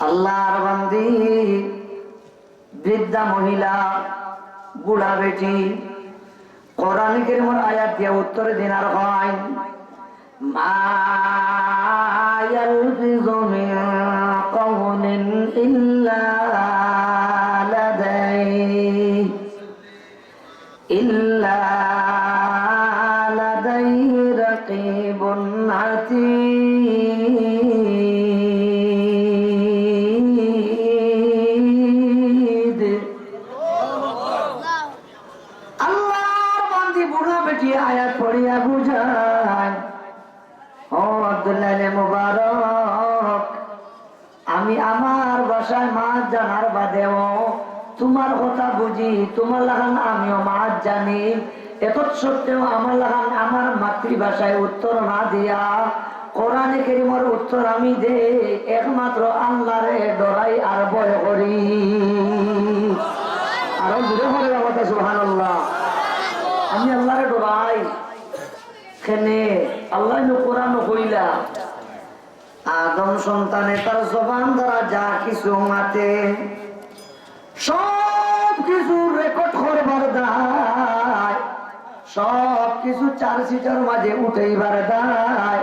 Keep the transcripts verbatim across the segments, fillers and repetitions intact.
আল্লাহর বান্দি, বৃদ্ধা মহিলা, বুড়া বেটি, কোরআন কারীমর আয়াত দিয়া উত্তর দিন আর কইন, "মা ইয়ালফিজু মিন কাউলিন ইল্লা লাদাইহি, ইল্লা লাদাইহি রাকিবুন আতীদ।" আল্লাহর বান্দি বুড়া বেটি আয়াত পড়িয়া বুঝাইন, "ও আব্দুল্লাহ ইবনে মুবারক, আমি আমার ভাষায় মাত জানার বাদেও তুমার কথা বুঝি, তুমার লাখান আমিও মাত জানি। এতৎসত্ত্বেও আমার লাখান আমার মাতৃভাষায় উত্তর না দিয়া কোরআনে কারীমর উত্তর আমি দেই একমাত্র আল্লাহরে ডরাই আর ভয় করি।" আরো জোরে কইন, সুবহানাল্লাহ। আমি আল্লাহরে ডরাই। কেনে? আল্লায় নু কোরআনো কইলা, আদম সন্তানে তার জবান দ্বারা যা কিছু মাতে, সব কিছু রেকর্ড করবার দায়, সব কিছু চার্জশিটর মাঝে উঠাইবার দায়,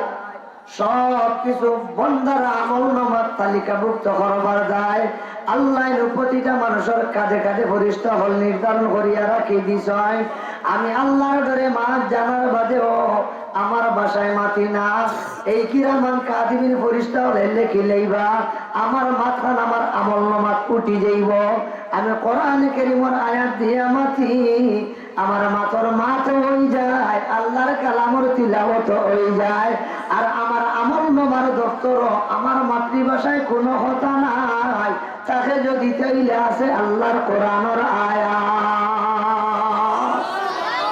সব কিছু বন্দার আমল নামার তালিকাভুক্ত করবার দায় আল্লায় নু প্রতিটা মানুষর কাঁধে কাঁধে ফিরিস্তা অকল নির্ধারণ করিয়া রাখি দিছইন। আমি আল্লাহর ডরে মাত জানার বাদেও আমার ভাষায় মাতি না, এই কিরামান কাতিবিন ফিরিস্তা অকলে লেখি লইবা, আমার মাতখান আমার আমল নামাত উঠি যাইবো। আমি কোরআনে কারীমর আয়াত দিয়া মাতি, আমার মাতর মাত অই যায়, আল্লাহর কালামর তিলাওয়াত অই যায়, আর আমার আমল নামার দপ্তরো আমার মাতৃভাষায় কুনু কথা নাই। তাকে যদি তাইলে আছে আল্লাহর কোরআনর আয়াত।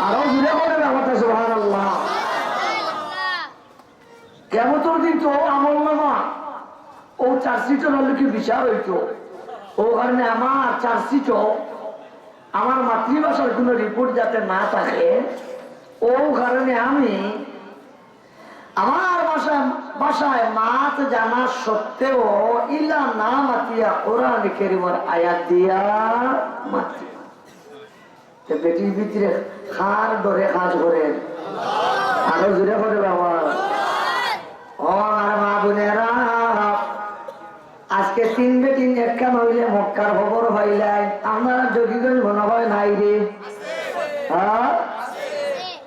আরো জোরে কইন, সুবহানাল্লাহ। কিয়ামতর দিন তো আমল নামা, অউ চার্জশিটর লাগি বিচার অইতো। অউ কারণে আমার চার্জশিটো আমার মাতৃভাষার কুনু রিপোর্ট যাতে না থাকে, অউ কারণে আমি আমার ভাষায়, ভাষায় মাত জানা সত্ত্বেও ইলা না মাতিয়া কোরআন কারীমর আয়াত দিয়া মাতি। তে বেটির ভিতরে কার ডরে কাজ করে? আরো জোরে কইন বাবা। ও আমার মা বোনেরা, আজকে তিন বেটিন একখান অইলে মক্কার খবর পাইলাই। আপনারা জকিগঞ্জ মনে হয় নাই রে? হ্যাঁ?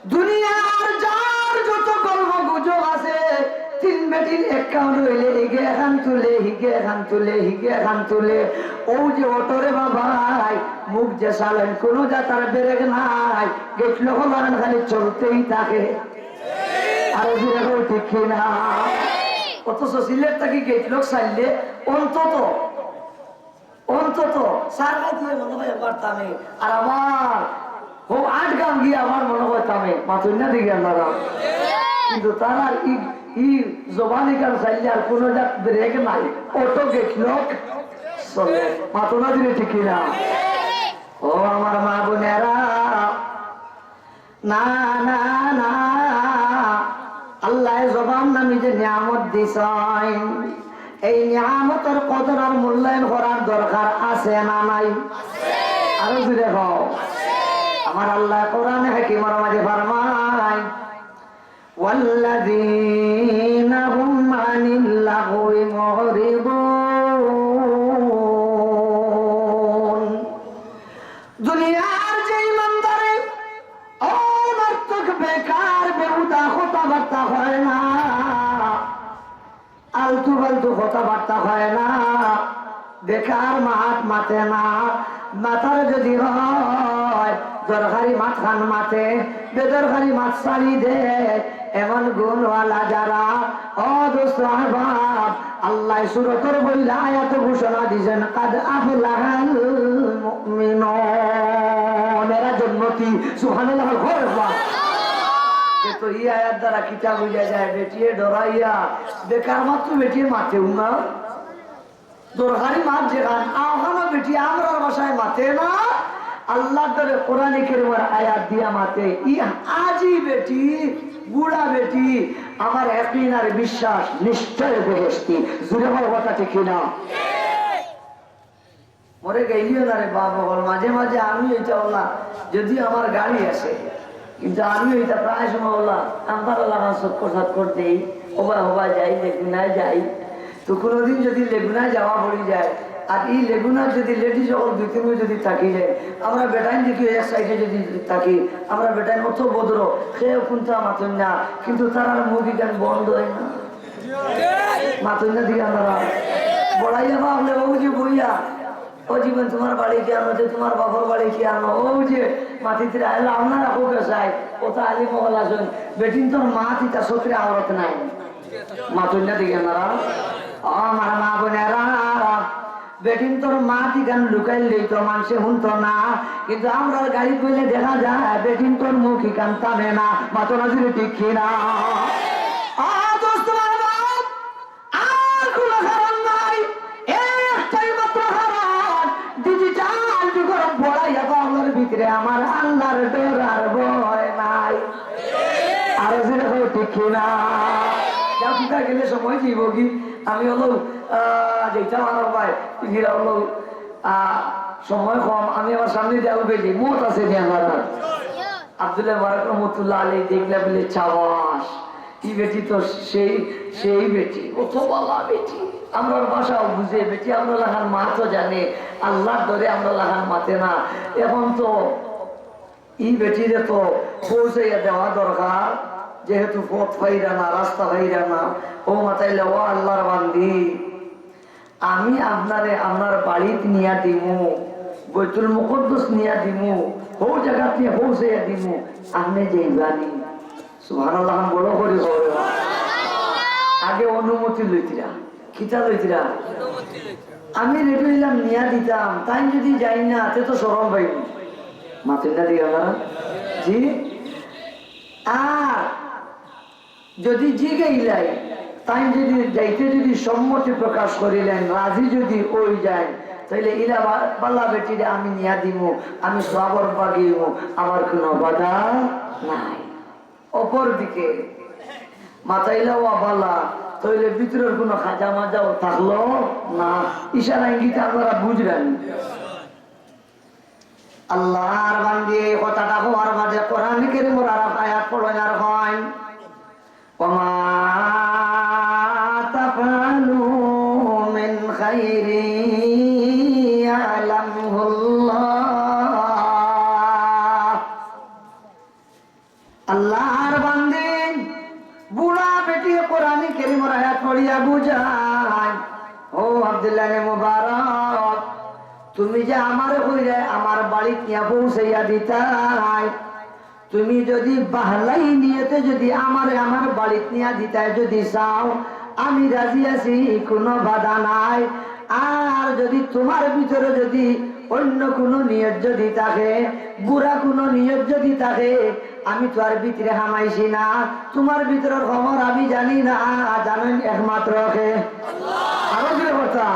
দুনিয়ার যার যত গল্প গুজব আছে, তিন বেটিন একখান অইলে হিগে একখান তুলে, হিগে একখান তুলে, হিগে একখান তুলে। অউ যে অটো রে বাবাই, মুখ যে চালাইন, কুনু জাতর ব্রেক নাই, গেট লক লাগান খালি চলতেই থাকে। আরো জোরে কইন, ঠিক কি না? অথচ সিলেট থাকি গেট লক চাললে অন্তত, অন্তত চার গাই দিয়া মনে হয় পারতামে। আর আমার অউ আট গাম গিয়া আমার মনে হয় তামে, মাতইন না দেখি আপনারা। কিন্তু তারার ই, ই জবানি গান চাললে আর কুনু জাত ব্রেক নাই, অটো গেট লক চলে। মাতো না দিলে ঠিক কি না? ও আমার মা বোনেরা, না, না, না। আল্লায় জবান নামি যে নিয়ামত দিছইন, এই নিয়ামতর কদর আর মূল্যায়ন করার দরকার আছে না নাই? আরো জোরে কও। আমার আল্লায় কোরআনে হাকিমর মাঝে ফরমাইন, والذين هم عن اللغو معرضون। দুনিয়ার যে ইমানদারে অনর্থক বেকার বেহুদা কথাবার্তা কয় না, আলতু ফালতু কথাবার্তা কয় না, বেকার মাত মাতে না, মাতার যদি হয় দরকারি মাতখান মাতে, বেদরকারি মাত ছাড়ি দে, এমন গুণওয়ালা যারা, ও দোস্ত আহবাব, আল্লায় সূরতর পয়লা আয়াতো ঘোষণা দিছইন, "কাদ আফলাহাল মুমিনুন।" এরা জন্নতি। সুবহানাল্লাহ, আল্লাহু আকবার। এ তো ই আয়াত দ্বারা কিতা বুঝা যায়? বেটিয়ে ডরাইয়া, বেকার মাত তো বেটিয়ে মাতেও না। দরকারি মাত যেখান, অখানো বেটি আমরার ভাষায় মাতে না, আল্লাহর ডরে কোরআনে কারীমর আয়াত দিয়া মাতে। ই হাজি বেটি, বুড়া বেটি, আমার ইয়াকিন আর বিশ্বাস নিশ্চয় বেহেশতি। জোরে বলো কথা ঠিক কি না? মরে গেলিও না রে বাপ, বল, মাঝে মাঝে আমি এটা বললাম, যদি আমার গাড়ি আসে, কিন্তু আমি এটা প্রায় সময় বললাম, আমরা লাগান চক্কর চক্কর দেই, হবায় হবায় যাই, লেগুনায় যাই। তো কোনোদিন যদি লেগুনায় যাওয়া পড়ি যায়, আর এই লেগুনার যদি লেডিস সকল দুই তিন যদি থাকি যায়, আমরা বেটাইন দেখি এক সাইডে যদি থাকি, আমরা বেটাইন অত ভদ্র, কেউ কুন্তা মাতইন না, কিন্তু তারার মুখ ইখান বন্ধ হয় না। মাতইন না দিকে আমরা বড়াইয়া বাবলে, ও যে বইয়া, ও জীবন, তোমার বাড়ি কি আনো, যে তোমার বাপর বাড়ি কি আনো, ও যে মাতিতে আইলে আপনারা খুব চাই, ও তো আলী মহল আসুন, বেটিন তোর মা তিতা সত্যি আওরত নাই। মাতইন না দিকে আমরা, ও আমার মা বোনেরা, বেটিন তোর মা তিখান লুকাইল দিত, মানষে হুনতো না, কিন্তু আমরার গাড়ি কইলে দেখা যায়, বেটিন তোর মুখ ইখান তানে না, মাতো না দিলে ঠিক কি না? আ, দোস্ত আমার বাপ, আর কোনো কারণ নাই, একটাই মাত্র কারণ, ডিজিটাল যুগর বড়াইয়া বাবলর ভিতরে আমার আল্লাহর ডর আর ভয় নাই। আরো জোরে কও ঠিক কি না? যা পিতা গেলে সময় দিব কি? আমি হলো, আহ, যেটা আমার ভাই, ফিরা হলো, আহ, সময় কম, আমি আমার সামনে দিয়ে উঠে যাই, মত আছে যে আমার। আব্দুল্লাহ মুবারক রহমতুল্লাহ আলাইহি দেখলে বলে, "চাবাস, ই বেটি তো সেই, সেই বেটি, অত বালা বেটি, আমরার ভাষাও বুঝে বেটি, আমরার লাখান মা তো জানে, আল্লাহর ডরে আমরার লাখান মাতে না।" এখন তো ই বেটিরে তো পৌঁছাইয়া দেওয়া দরকার, যেহেতু পথ পাইরা না, রাস্তা পাইরা না। ও মাতাইলে, ও আল্লাহর বান্দি, আমি আপনারে আপনার বাড়িত নিয়া দিমু, বাইতুল মুকাদ্দাস নিয়া দিমু, হউ জাগাত নিয়া পৌঁছাইয়া দিমু, আপনে যাইবানি। সুবহানাল্লাহ, আমি বড় করি কও। আগে অনুমতি লইতিরা, কিতা লইতিরা? আমি রেডি অইলাম, নিয়া দিতাম, তাইন যদি যাইন না, তে তো শরম পাইমু। মাতইন না দিকে আমরা? জি। আর যদি জিগাইলাই, তাইন যদি যাইতে যদি সম্মতি প্রকাশ করিলেন, রাজি যদি অই যায়, তাইলে ইলা বা-, বালা বেটিরে আমি নিয়া দিমু, আমি সওয়াবর ভাগী অইমু, আমার কোনো বাধা নাই। অপরদিকে মাতাইলা ওয়া বালা, তাইলে ভিতরের কোনো খাজা মাজাও থাকলো না। ইশারা ইঙ্গিতে আপনারা বুঝলেন। আল্লাহর বান্দি এই কথাটা কওয়ার বাদে কোরআন কারীমর আর আয়াত পড়ইন আর কইন, "ওয়া মা তাফআলু মিন খাইরিন ইয়ালামহুল্লাহ।" আল্লাহর বান্দি, বুড়া বেটি কোরআন কারীমর আয়াত পড়িয়া বুঝায়, "ও আব্দুল্লাহ ইবনে মুবারক, তুমি যে আমারে কইরায় আমার বাড়িত নিয়া পৌঁছাইয়া দিতায়, তুমি যদি বালাই নিয়তে যদি আমারে আমার বাড়িত নিয়া দিতায় যদি চাও, আমি রাজি আছি, কোনো বাধা নাই। আর যদি তোমার ভিতরে যদি অন্য কোনো নিয়ত যদি থাকে, বুরা কোনো নিয়ত যদি থাকে, আমি তোমার ভিতরে হামাইছি না, তোমার ভিতরের খবর আমি জানি না, জানইন একমাত্র কে।" আরো জোরে কথা।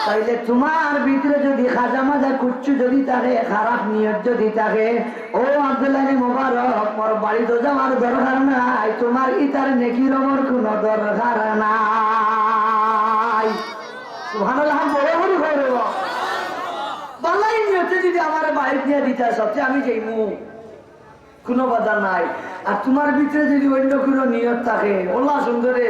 তাইলে তোমার ভিতরে যদি খাজা মাজা কুচ্ছু যদি থাকে, খারাপ নিয়ত যদি থাকে, ও আব্দুল্লাহ ইবনে মুবারক, মোর বাড়িত যাওয়ার দরকার নাই, তোমার ইতার নেকির আমার কোনো দরকার নাই। সুবহানাল্লাহ, বড় করি কও রে বাবা। বালাই নিয়তে যদি আমার বাড়িত নিয়া দিতায়, সত্যি আমি যাইমু, কোনো বাধা নাই। আর তোমার ভিতরে যদি অন্য কোনো নিয়ত থাকে, ওলা সুন্দরে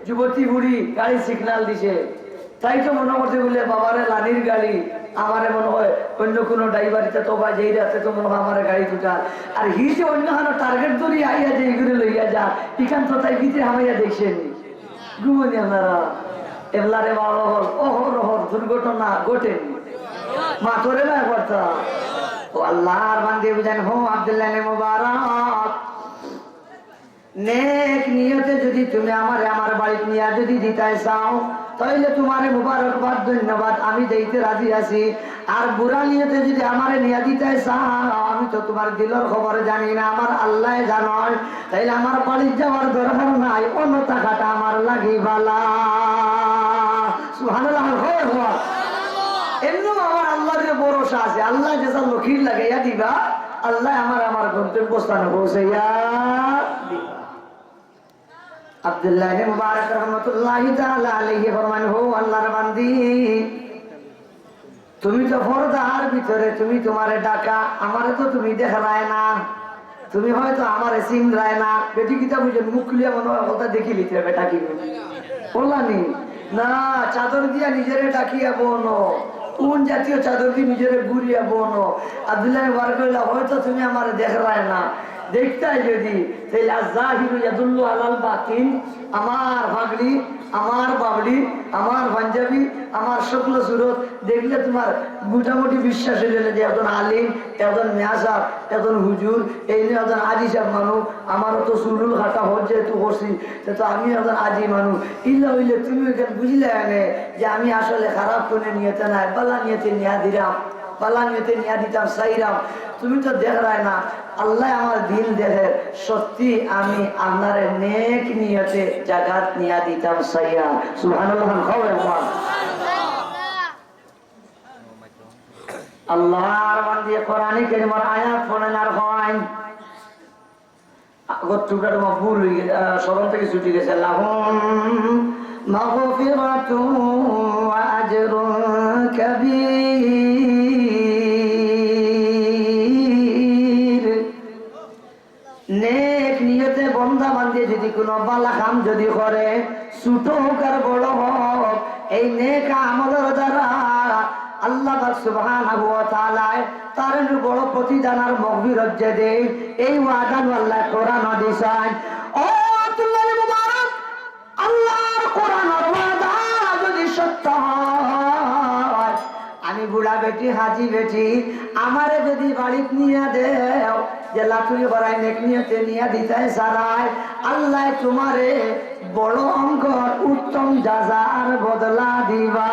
যুবতী বুড়ি গাড়ি সিগনাল দিছে, তাই তো মনে করছে বলে, "বাবারে লানির গাড়ি, আমারে মনে হয় অন্য কোনো ড্রাইভার, ইতা তো বা যেই রাতে তো মনে হয় আমার গাড়ি দুটা।" আর হি যে অন্য কোনো টার্গেট ধরি আইয়া যে এগুলো লইয়া যা, ইখান তো তাই ভিতরে হামাইয়া দেখছে নি। ঘুমনি আপনারা? এবলারে বাবা বল, অহর অহর দুর্ঘটনা ঘটে। মাতরে না কথা। ও আল্লাহর বান্দি বুঝেন, হো আব্দুল্লাহ ইবনে মুবারক, নেক নিয়তে যদি তুমি আমারে আমার বাড়িত নিয়া যদি দিতায় চাও, তাইলে তোমারে মুবারকবাদ, ধন্যবাদ, আমি যাইতে রাজি আছি। আর বুরা নিয়তে যদি আমারে নিয়া দিতায় চাও, আমি তো তোমার দিলর খবর জানি না, আমার আল্লায় জানইন। তাইলে আমার বাড়িত যাওয়ার দরকার নাই, অন্য টাকাটা আমার লাগি বালা। সুবহানাল্লাহ, হয়, হয়। এমনিও আমার আল্লাহর উপরে ভরসা আছে, আল্লায় যেটা লকির লাগাইয়া দিবা, আল্লায় আমার, আমার গন্তব্যস্থানে পৌঁছাইয়া দিবা। আব্দুল্লাহ ইবনে মুবারক রহমতুল্লাহি তাআলা আলাইহি ফরমান, হো আল্লাহর বান্দি, তুমি তো পর্দার ভিতরে, তুমি তুমারে ঢাকা, আমারে তো তুমি দেখরায় না, তুমি হয়তো আমারে চিনরায় না। বেটি কিতা বুঝে, মুখ খুলিয়া মনে হয় কথা দেখিলিতে বেটা কি বুঝে। বললানি না, চাদর দিয়া নিজেরে ঢাকিয়া বনো, কোন জাতীয় চাদর দিয়া নিজেরে ঘুরিয়া বনো। আব্দুল্লাহ মুবারক কইলা, হয়তো তুমি আমারে দেখরায় না, দেখতায় যদি, তাইলে আয-যাহিরু ইয়াদুল্লু আলাল বাতিন, আমার পাগড়ি, আমার বাবড়ি, আমার পাঞ্জাবি, আমার শক্ল সুরত দেখলে তুমার মোটামুটি বিশ্বাস অইযায় যে একজন আলিম, একজন মেয়াসাব, একজন হুজুর, এই নিয়ে একজন আজি সাব মানুষ। আমারও তো চুলুল কাটা হজ যেহেতু করছি, তে তো আমি একজন আজি মানুষ। ইল্লা অইলে তুমি ওইখান বুঝলে এনে যে আমি আসলে খারাপ কোনো নিয়তে নাই, বালা নিয়তে নিয়া দিলাম, বালা নিয়তে নিয়া দিতাম চাইরাম। তুমি তো দেখরায় না, আল্লায় আমার দিল দেখের, সত্যি আমি আপনারে নেক নিয়তে জাগাত নিয়া দিতাম চাইয়া। সুবহানাল্লাহ, খাও একবার। আল্লাহর বান্দি কোরআনে কারীমর আয়াত পড়েন আর হয়। আগর টুকরাটা আমার ভুল হয়ে গেছে, আহ, স্মরণ থেকে ছুটি গেছে। লাহুম মাগফিরাতুন ওয়া আজরুন কাবীর। নেক নিয়তে বন্দা বান্দি যদি কোনো বালা কাম যদি করে, ছোট হোক আর বড় হোক, এই নেক আমলর দ্বারা আল্লাহ পাক সুবহানাহু ওয়া তাআলায় তার নু বড় প্রতিদান আর মাগফিরাত যে দেয়, এই ওয়াদা নু আল্লায় কোরআনো দিছইন। ও আব্দুল্লাহ মুবারক, আল্লাহর কোরআনর ওয়াদা যদি সত্য হয়, আমি বুড়া বেটি, হাজি বেটি, আমারে যদি বাড়িত নিয়া দেও, যে লাতুরি করাই নেক নিয়তে নিয়া দিতায় সারায়, আল্লায় তুমারে বড় অঙ্কর উত্তম জাজার বদলা দিবা।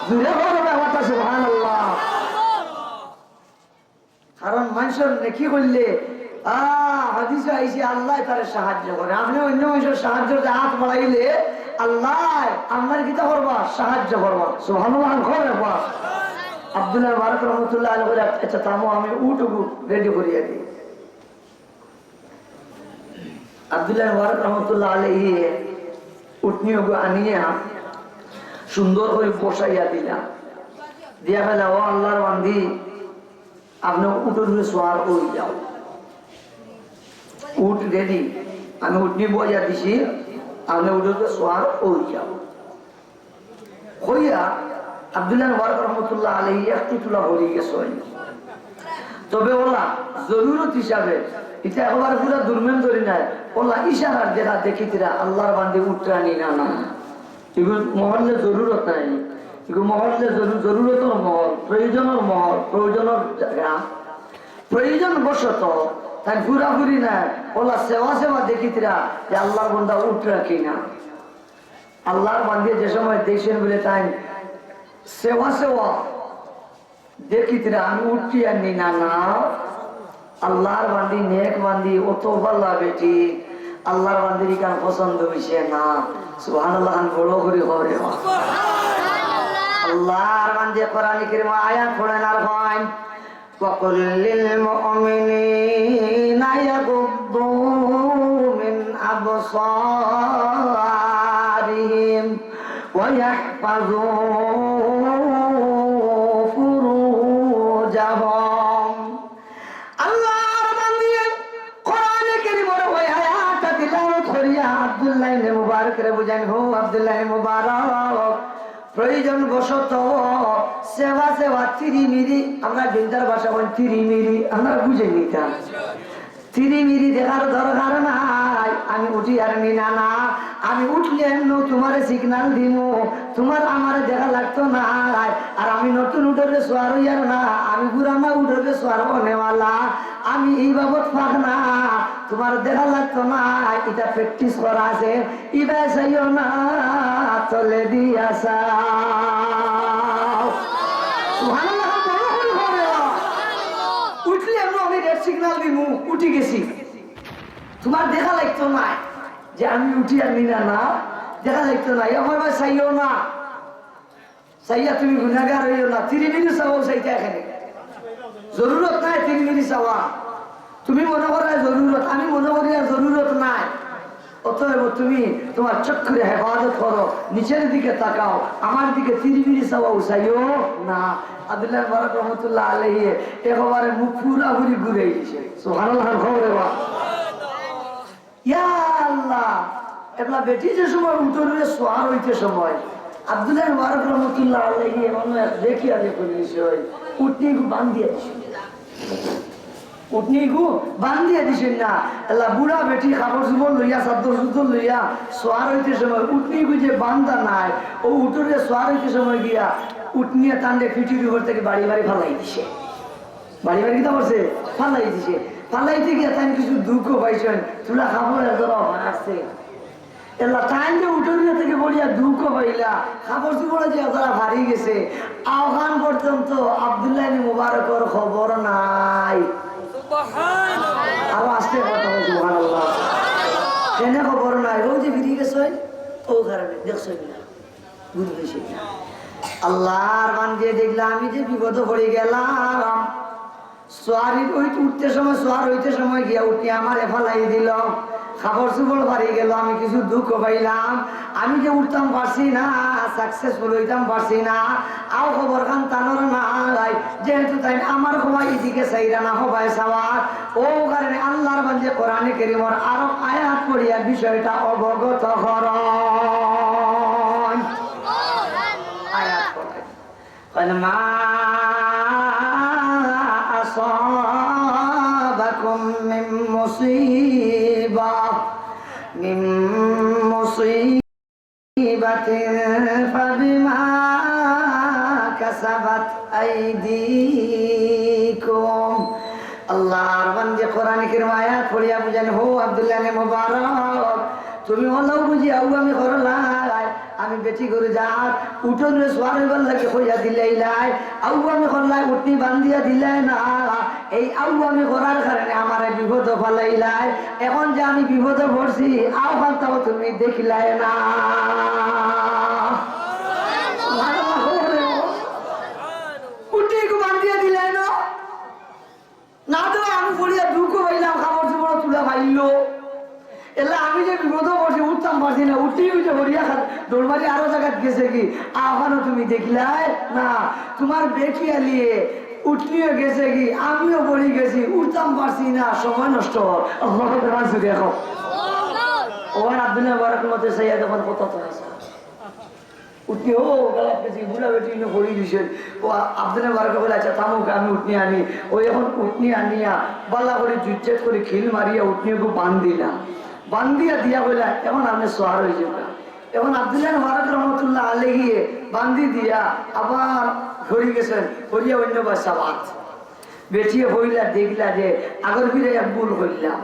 জুরে বলো বাবা, সুবহানাল্লাহ। কারণ মানষর নেকি করলে, আহ, হাদিসে আইছে, আল্লায় তারে সাহায্য করে। আপনে অন্য মানষর সাহায্যর যে হাত বাড়াইলে, আল্লায় আপনার কিতা করবা? সাহায্য করবা। সুবহানাল্লাহ, আল্লাহু আকবার। আব্দুল্লাহ মুবারক রহমতুল্লাহ আলাইহি বলে, "আচ্ছা, থামো, আমি উট ওগু রেডি করিয়া দিই।" আব্দুল্লাহ মুবারক রহমতুল্লাহ আলাইহি উটনি ওগু আনিয়া সুন্দর করে বসাইয়া দিলা। দিয়া কইলা, "ও আল্লাহর বান্দি, আপনে উটর উপরে সওয়ার অই যাও। উট রেডি, আমি উটনি বইয়া দিছি, আপনে উটর উপরে সওয়ার অই যাও।" কইয়া আব্দুল্লাহ মুবারক রহমতুল্লাহ আলাইহি একটু তুলা হরি গেছইন। তবে ওলা জরুরত হিসাবে, ইটা একেবারে পুরা দুর্মেন ধরি নাই, ওলা ইশারার দেখা দেখিতরা আল্লাহর বান্দি উটরা নি না না। এগু মহল্লে জরুরত নাই, এগু মহল্লে জরু-, জরুরতর মহল, প্রয়োজনর মহল, প্রয়োজনর জাগা, প্রয়োজন বশত তাই পুরাপুরি নাই, ওলা সেবা সেবা দেখিতরা যে আল্লাহর বান্দা উটরা কিনা। আল্লাহর বান্দি যে সময় দেখছইন বলে তাই সেবা সেবা দেখিতরা আমি উটটি আর নি না না। আল্লাহর বান্দি, নেক বান্দি, অত ভালা বেটি, আল্লাহর বান্দির ইখান পছন্দ হইছে না। সুবহানাল্লাহ, আমি বড় করি খবরে। আল্লাহর বান্দি কোরআন কারীম আয়াত পড়েন আর হয়, وقل للمؤمنين يغضوا من أبصارهم ويحفظوا فروجهم। আল্লাহর বান্দিয়ে কোরআনে কারীমর ওই আয়াতটা তিলাওয়াত করিয়া আব্দুল্লাহ ইবনে মুবারকরে বুঝাইন, "হো আব্দুল্লাহ ইবনে মুবারক, প্রয়োজন বশত সেবা সেবা তিরিমিরি", আমরা জিন্দার ভাষা বলি তিরিমিরি, আমরা বুঝে নিতাম। তিরিমিরি দেখার দরকার নাই, আমি উঠি আর নি না না, আমি উঠলে এমন তোমারে সিগনাল দিমু, তোমার আমারে দেখা লাগতো নাই। আর আমি নতুন উটরে সোয়ার হইয়ার না, আমি পুরানা উটরে সোয়ার অনেওয়ালা, আমি এই বাবদ ফাঁক না, তোমার দেখা লাগতো না, এটা প্র্যাকটিস করা আছে। ইবায় চাইও না, তলেদি চাও। সুবহানাল্লাহ, বড় করি কও রে বা। উঠলে আমরা আমি রেড সিগন্যাল দিমু, উঠি গেছি। তোমার দেখা লাগতো না যে আমি উঠি আর নি না না, দেখা লাগতো না। আমার ভাই চাইও না। চাইয়া তুমি গুনাগার হইও না, তিরিমিরি চাওয়াও চাইতা এখানে। জরুরত নাই তিরিমিরি চাওয়া। তুমি মনে করো জরুরত, আমি মনে করি আর জরুরত নাই। অতএব তুমি তোমার চক্ষুরে হেফাজত করো, নিচের দিকে তাকাও, আমার দিকে তিরবিরি চাওয়া উচাইও না। আব্দুল্লাহ মুবারক রহমতুল্লাহ আলাইহি একেবারে মুখ পুরাপুরি ঘুরাই দিছে। সুবহানাল্লাহ, খবরে বা। ইয়া আল্লাহ, এবলা বেটি যে সময় উটর উপরে সোয়ার অইতে সময়, আব্দুল্লাহ মুবারক রহমতুল্লাহ আলাইহি এমন এক দেখিয়া দেখুন বিষয়, উটনি গু বান্ধিয়া দিছে। উটনি গু বান্ধিয়া দিছে না। আল্লাহ, বুড়া বেটি কাপড় চুপড় লইয়া, চাদর চুদর লইয়া সোয়ার অইতে সময় উটনি গু যে বান্ধা নাই, ও উটরে সোয়ার অইতে সময় গিয়া উটনিয়ে তানরে পিঠির উপর থাকি বাড়ি বাড়ি ফালাই দিছে। বাড়ি বাড়ি কিতা করছে? ফালাই দিছে। ফালাইতে গিয়া তাইন কিছু দুঃখ পাইছইন, থুড়া কাপড় এজরা আছে। এলা তাইন যে উটর উপর থাকি পড়িয়া দুঃখ পাইলা, কাপড় চুপড় যে এজরা ফাড়ি গেছে, অখান পর্যন্ত আব্দুল্লাহ ইবনে মুবারকর খবর নাই। আরো আস্তে কথা কও, সুবহানাল্লাহ। কেনে খবর নাই? অউ যে ফিরি গেছইন, অউ কারণে, দেখছইন না? বুঝ পাইছইন না? আল্লাহর বান্দিয়ে দেখলা, আমি যে বিপদো পড়ি গেলাম। সোয়ারি অইতে, উঠতে সময়, সোয়ার অইতে সময় গিয়া উটনি আমারে ফালাই দিল, কাপড় চুপড় ফাড়ি গেল, আমি কিছু দুঃখ পাইলাম, আমি যে উঠতাম পারছি না, successful অইতাম পারছি না, অউ খবর খান তানর নাই, যেহেতু তাইন আমার হবায় ইদিকে চাইরা না, হবায় চাওয়ার, অউ কারণে আল্লাহর বান্দিয়ে কোরআনে কারীমর আরো আয়াত পড়িয়া বিষয়টা অবগত করইন। আয়াত পড়ইন। قل ما أصابكم من مصيبة، من مصيبة فبما كسبت أيديكم। আল্লাহর বান্দি কোরআন কারীম আয়াত পড়িয়া বুঝাইন, হো আব্দুল্লাহ ইবনে মুবারক, তুমি অলাউ বুঝি আউয়ামি করলায়, আমি বেটি ঘরো যার, উটরে সোয়ার অইবার লাগি কইয়া দিলাইলায়, আউয়ামি করলায়, উটনি বান্ধিয়া দিলায় না, এই আউয়ামি করার কারণে আমারে বিপদো ফালাইলায়। এখন যে আমি বিপদো পড়ছি, অউ অবস্থাও তুমি দেখিলায় না। উটনি গু বান্ধিয়া দিলায় না। না তো আমি পড়িয়া দুঃখ পাইলাম, কাপড় চুপড় থুড়া ফাইল। এলা আমি যে বিপদো পড়ছি, উঠতাম পারছি না, উঠতেই উঠে পড়িয়া খা-, দৌড় মারি আরো জাগাত গেছে গি, অখানও তুমি দেখিলায় না। তোমার বেটি আলিয়ে উটনিও গেছে গি, আমিও পড়ি গেছি, উঠতাম পারছি না, সময় নষ্ট। আল্লাহু আকবার, জোরে কও। ও আব্দুল্লাহ মুবারকর মধ্যে সৈয়দ এখন কত তো আছে। উটনি, ও, গলাত গেছে, বুড়া বেটি ইনো পড়ি দিছে। ও আ-, আব্দুল্লাহ মুবারকে কইলা, আচ্ছা, থামউক্কা, আমি উটনি আনি। অউ এখন উটনি আনিয়া, বালা করি জুজ্জাত করি খিল মারিয়া উটনি গু বান্ধিলা। বান্ধিয়া দিয়া কইলা, এখন আপনে সোয়ার অইযাউক্কা। এখন আব্দুল্লাহ মুবারক রহমতুল্লাহ আলাইহিয়ে বান্ধি দিয়া আবার ঘরো গেছইন, ঘরো গিয়া অইন্য বাদশা বাদ। বেটিয়ে কইলা, দেখলা যে আগর ফিরে এক ভুল কইলাম।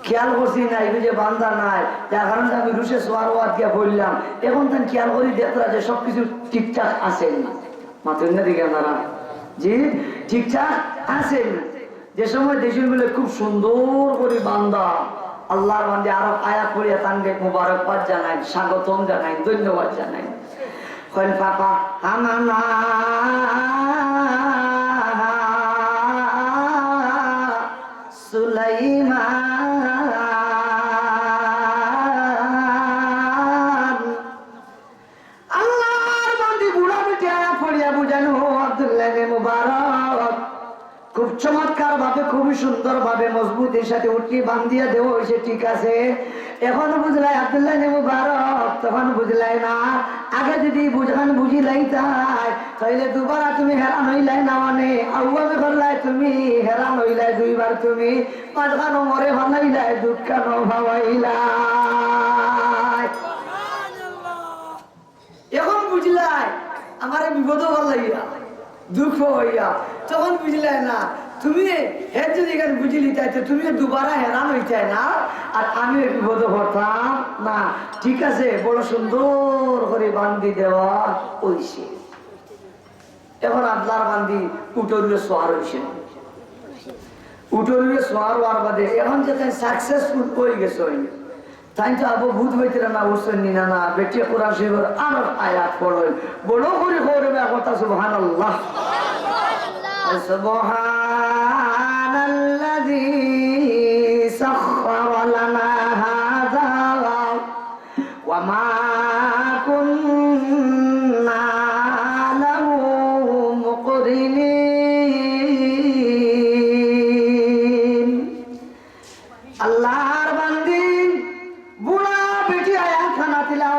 খেয়াল করছি না, ইগু যে বান্ধা নাই, যার কারণে আমি রুশে সোয়ার অওয়াত গিয়া পড়লাম। এখন তাইন খেয়াল করি দেখরা যে সবকিছু ঠিকঠাক আছে নি। মাতইন না দেখি আপনারা? জি, ঠিকঠাক আছে নি। যে সময় দেখছইন বুলে খুব সুন্দর করি বান্ধা, আল্লাহর বান্দি আরো আয়াত পড়িয়া তানরে মুবারকবাদ জানাইন, স্বাগতম জানাইন, ধন্যবাদ জানাইন। কইন, ফাফাহামনা সুলাইমান। আল্লাহর বান্দি বুড়া বেটি আয়াত পড়িয়া বুঝাইন, ও আব্দুল্লাহ ইবনে মুবারক, খুব চমৎকার ভাবে, খুবই সুন্দর ভাবে, মজবুতির সাথে উটনি বান্ধিয়া দেওয়া অইছে, ঠিক আছে। এখন বুঝলায় আব্দুল্লাহ ইবনে মুবারক, তখন বুঝলায় না। আগে যদি বুঝখান বুঝিলাইতায়, তাইলে দুবারা তুমি হেরান অইলায় না, মানে, আউয়ামি করলায় তুমি, হেরান অইলায় দুইবার তুমি, মাঝখানো মরে ফালাইলায়, দুঃখখানো ফালাইলায়। এখন বুঝলায়, আমারে বিপদো ফালাইয়া, দুঃখ অইয়া, তখন বুঝলায় না। তুমি হে যদি এখান বুঝিলিতায়, তে তুমি দুবারা হেরান অইতায় না, আর আমিও বিপদো পড়তাম না। ঠিক আছে, বড় সুন্দর করি বান্ধি দেওয়া অইছে। এখন আল্লাহর বান্দি উটর উপরে সোয়ার অইছে। উটর উপরে সোয়ার অওয়ার বাদে এখন যে তাইন successful অইগেছইন, তাইন তো আবু ভূত হইতে না উঠছইন নি না, না, বেটিয়ে কোরআন শরীফর আরো আয়াত পড়ইন। বড় করি কও রে বা কথা, সুবহানাল্লাহ। সুবহানাল্লাযী সাখখারা লানা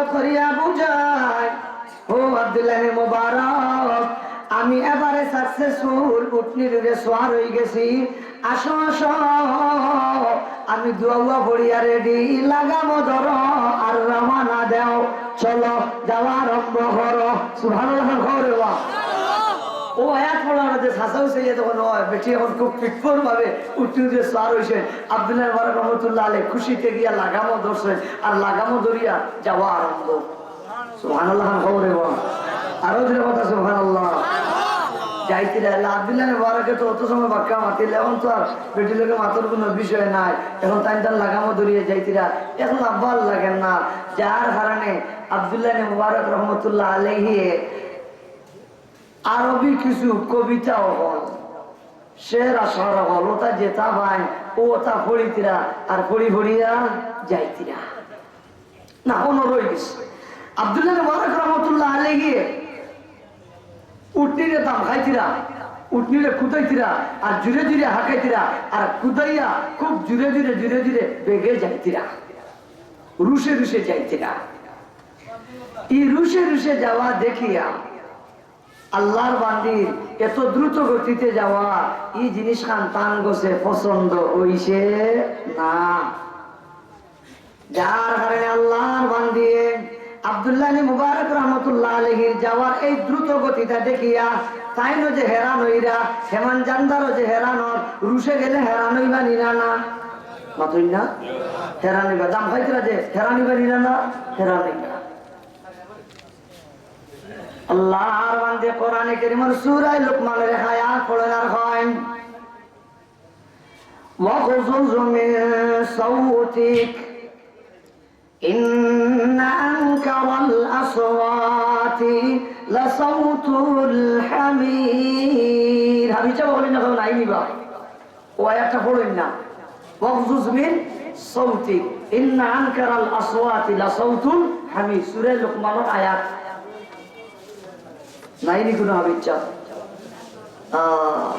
করিয়া বুঝায়, ও আব্দুল্লাহ ইবনে মুবারক, আমি এবারে সাকসেসফুল, উটনির উপরে সওয়ার অই গেছি। আসো, আসো, আমি দোয়া পড়িয়া রেডি, লাগামো ধরো আর রওয়ানা দেও, চলো, যাওয়া আরম্ভ করো। সুবহানাল্লাহ, কও রে বা। ও আয়াত পড়ার মধ্যে চাচাও চাইয়া তখন অয়, বেটি এখন খুব ফিটফোর ভাবে উটনির উপরে সওয়ার অইছে। আব্দুল্লাহ মুবারক রহমতুল্লাহ আলাইহি খুশিতে গিয়া লাগামো ধরছে, আর লাগামো ধরিয়া যাওয়া আরম্ভ। সুবহানাল্লাহ, কও রে বা। আরো জোরে কথা, সুবহানাল্লাহ। যাইতিরা, আব্দুল্লাহ মুবারকে তো অত সময় বাক্কা মাতিল, এখন তো আর বেটির লগে মাতর কোনো বিষয় নাই। এখন তাইন তান লাগামো ধরিয়া যাইতিরা, এখন আর ভালা লাগে না। যার কারণে আব্দুল্লাহ মুবারক রহমতুল্লাহ আলাইহি আরবি কিছু কবিতা অকল, শের আশআর অকল, ওটা যেটা পায়, ও ওটা পড়িতিরা, আর পড়ি পড়িয়া যাইতিরা। না, অনো রই গেছে। আব্দুল্লাহ মুবারক রহমতুল্লাহ আলাইহি উটনিরে দাম খাইতিরা, উটনিরে কুদাইতিরা, আর জুরে জুরে হাঁকাইতিরা, আর কুদাইয়া খুব জুরে জুরে, জুরে জুরে বেগে যাইতিরা, রুশে রুশে যাইতিরা। ই রুশে রুশে যাওয়া দেখিয়া আল্লাহর বান্দির এত দ্রুত গতিতে যাওয়া, ই জিনিস খান তান গেছে পছন্দ অইছে না। যার কারণে আল্লাহর বান্দিয়ে আব্দুল্লাহ ইবনে মুবারক রহমতুল্লাহ আলাইহির যাওয়ার এই দ্রুত গতিটা দেখিয়া তাইনও যে হেরান অইরা, হেমান জান্দারও যে হেরান অর, রুশে গেলে হেরান অইবা নি না, না? মাতইন না? হেরান অইবা, দাম খাইতিরা যে, হেরান অইবা নি না, না? হেরান অইবা। আল্লাহর বান্দে কোরআনে কারীমর সূরা লুকমানর এক আয়াত পড়ইন আর কইন, "ওয়াগযুয মিন সাওতিক, ইন্না আনকারাল আসওয়াতি লাসাওতুল হামির।" হাবিব সাব বলেন না, নাই নিবা। ও আয়াতটা পড়ইন না। "ওয়াগযুয মিন সাওতিক, ইন্না আনকারাল আসওয়াতি লাসাওতুল হামির।" সূরা লুকমানর আয়াত। নাই নি কোনো হাবিব সাব? আহ,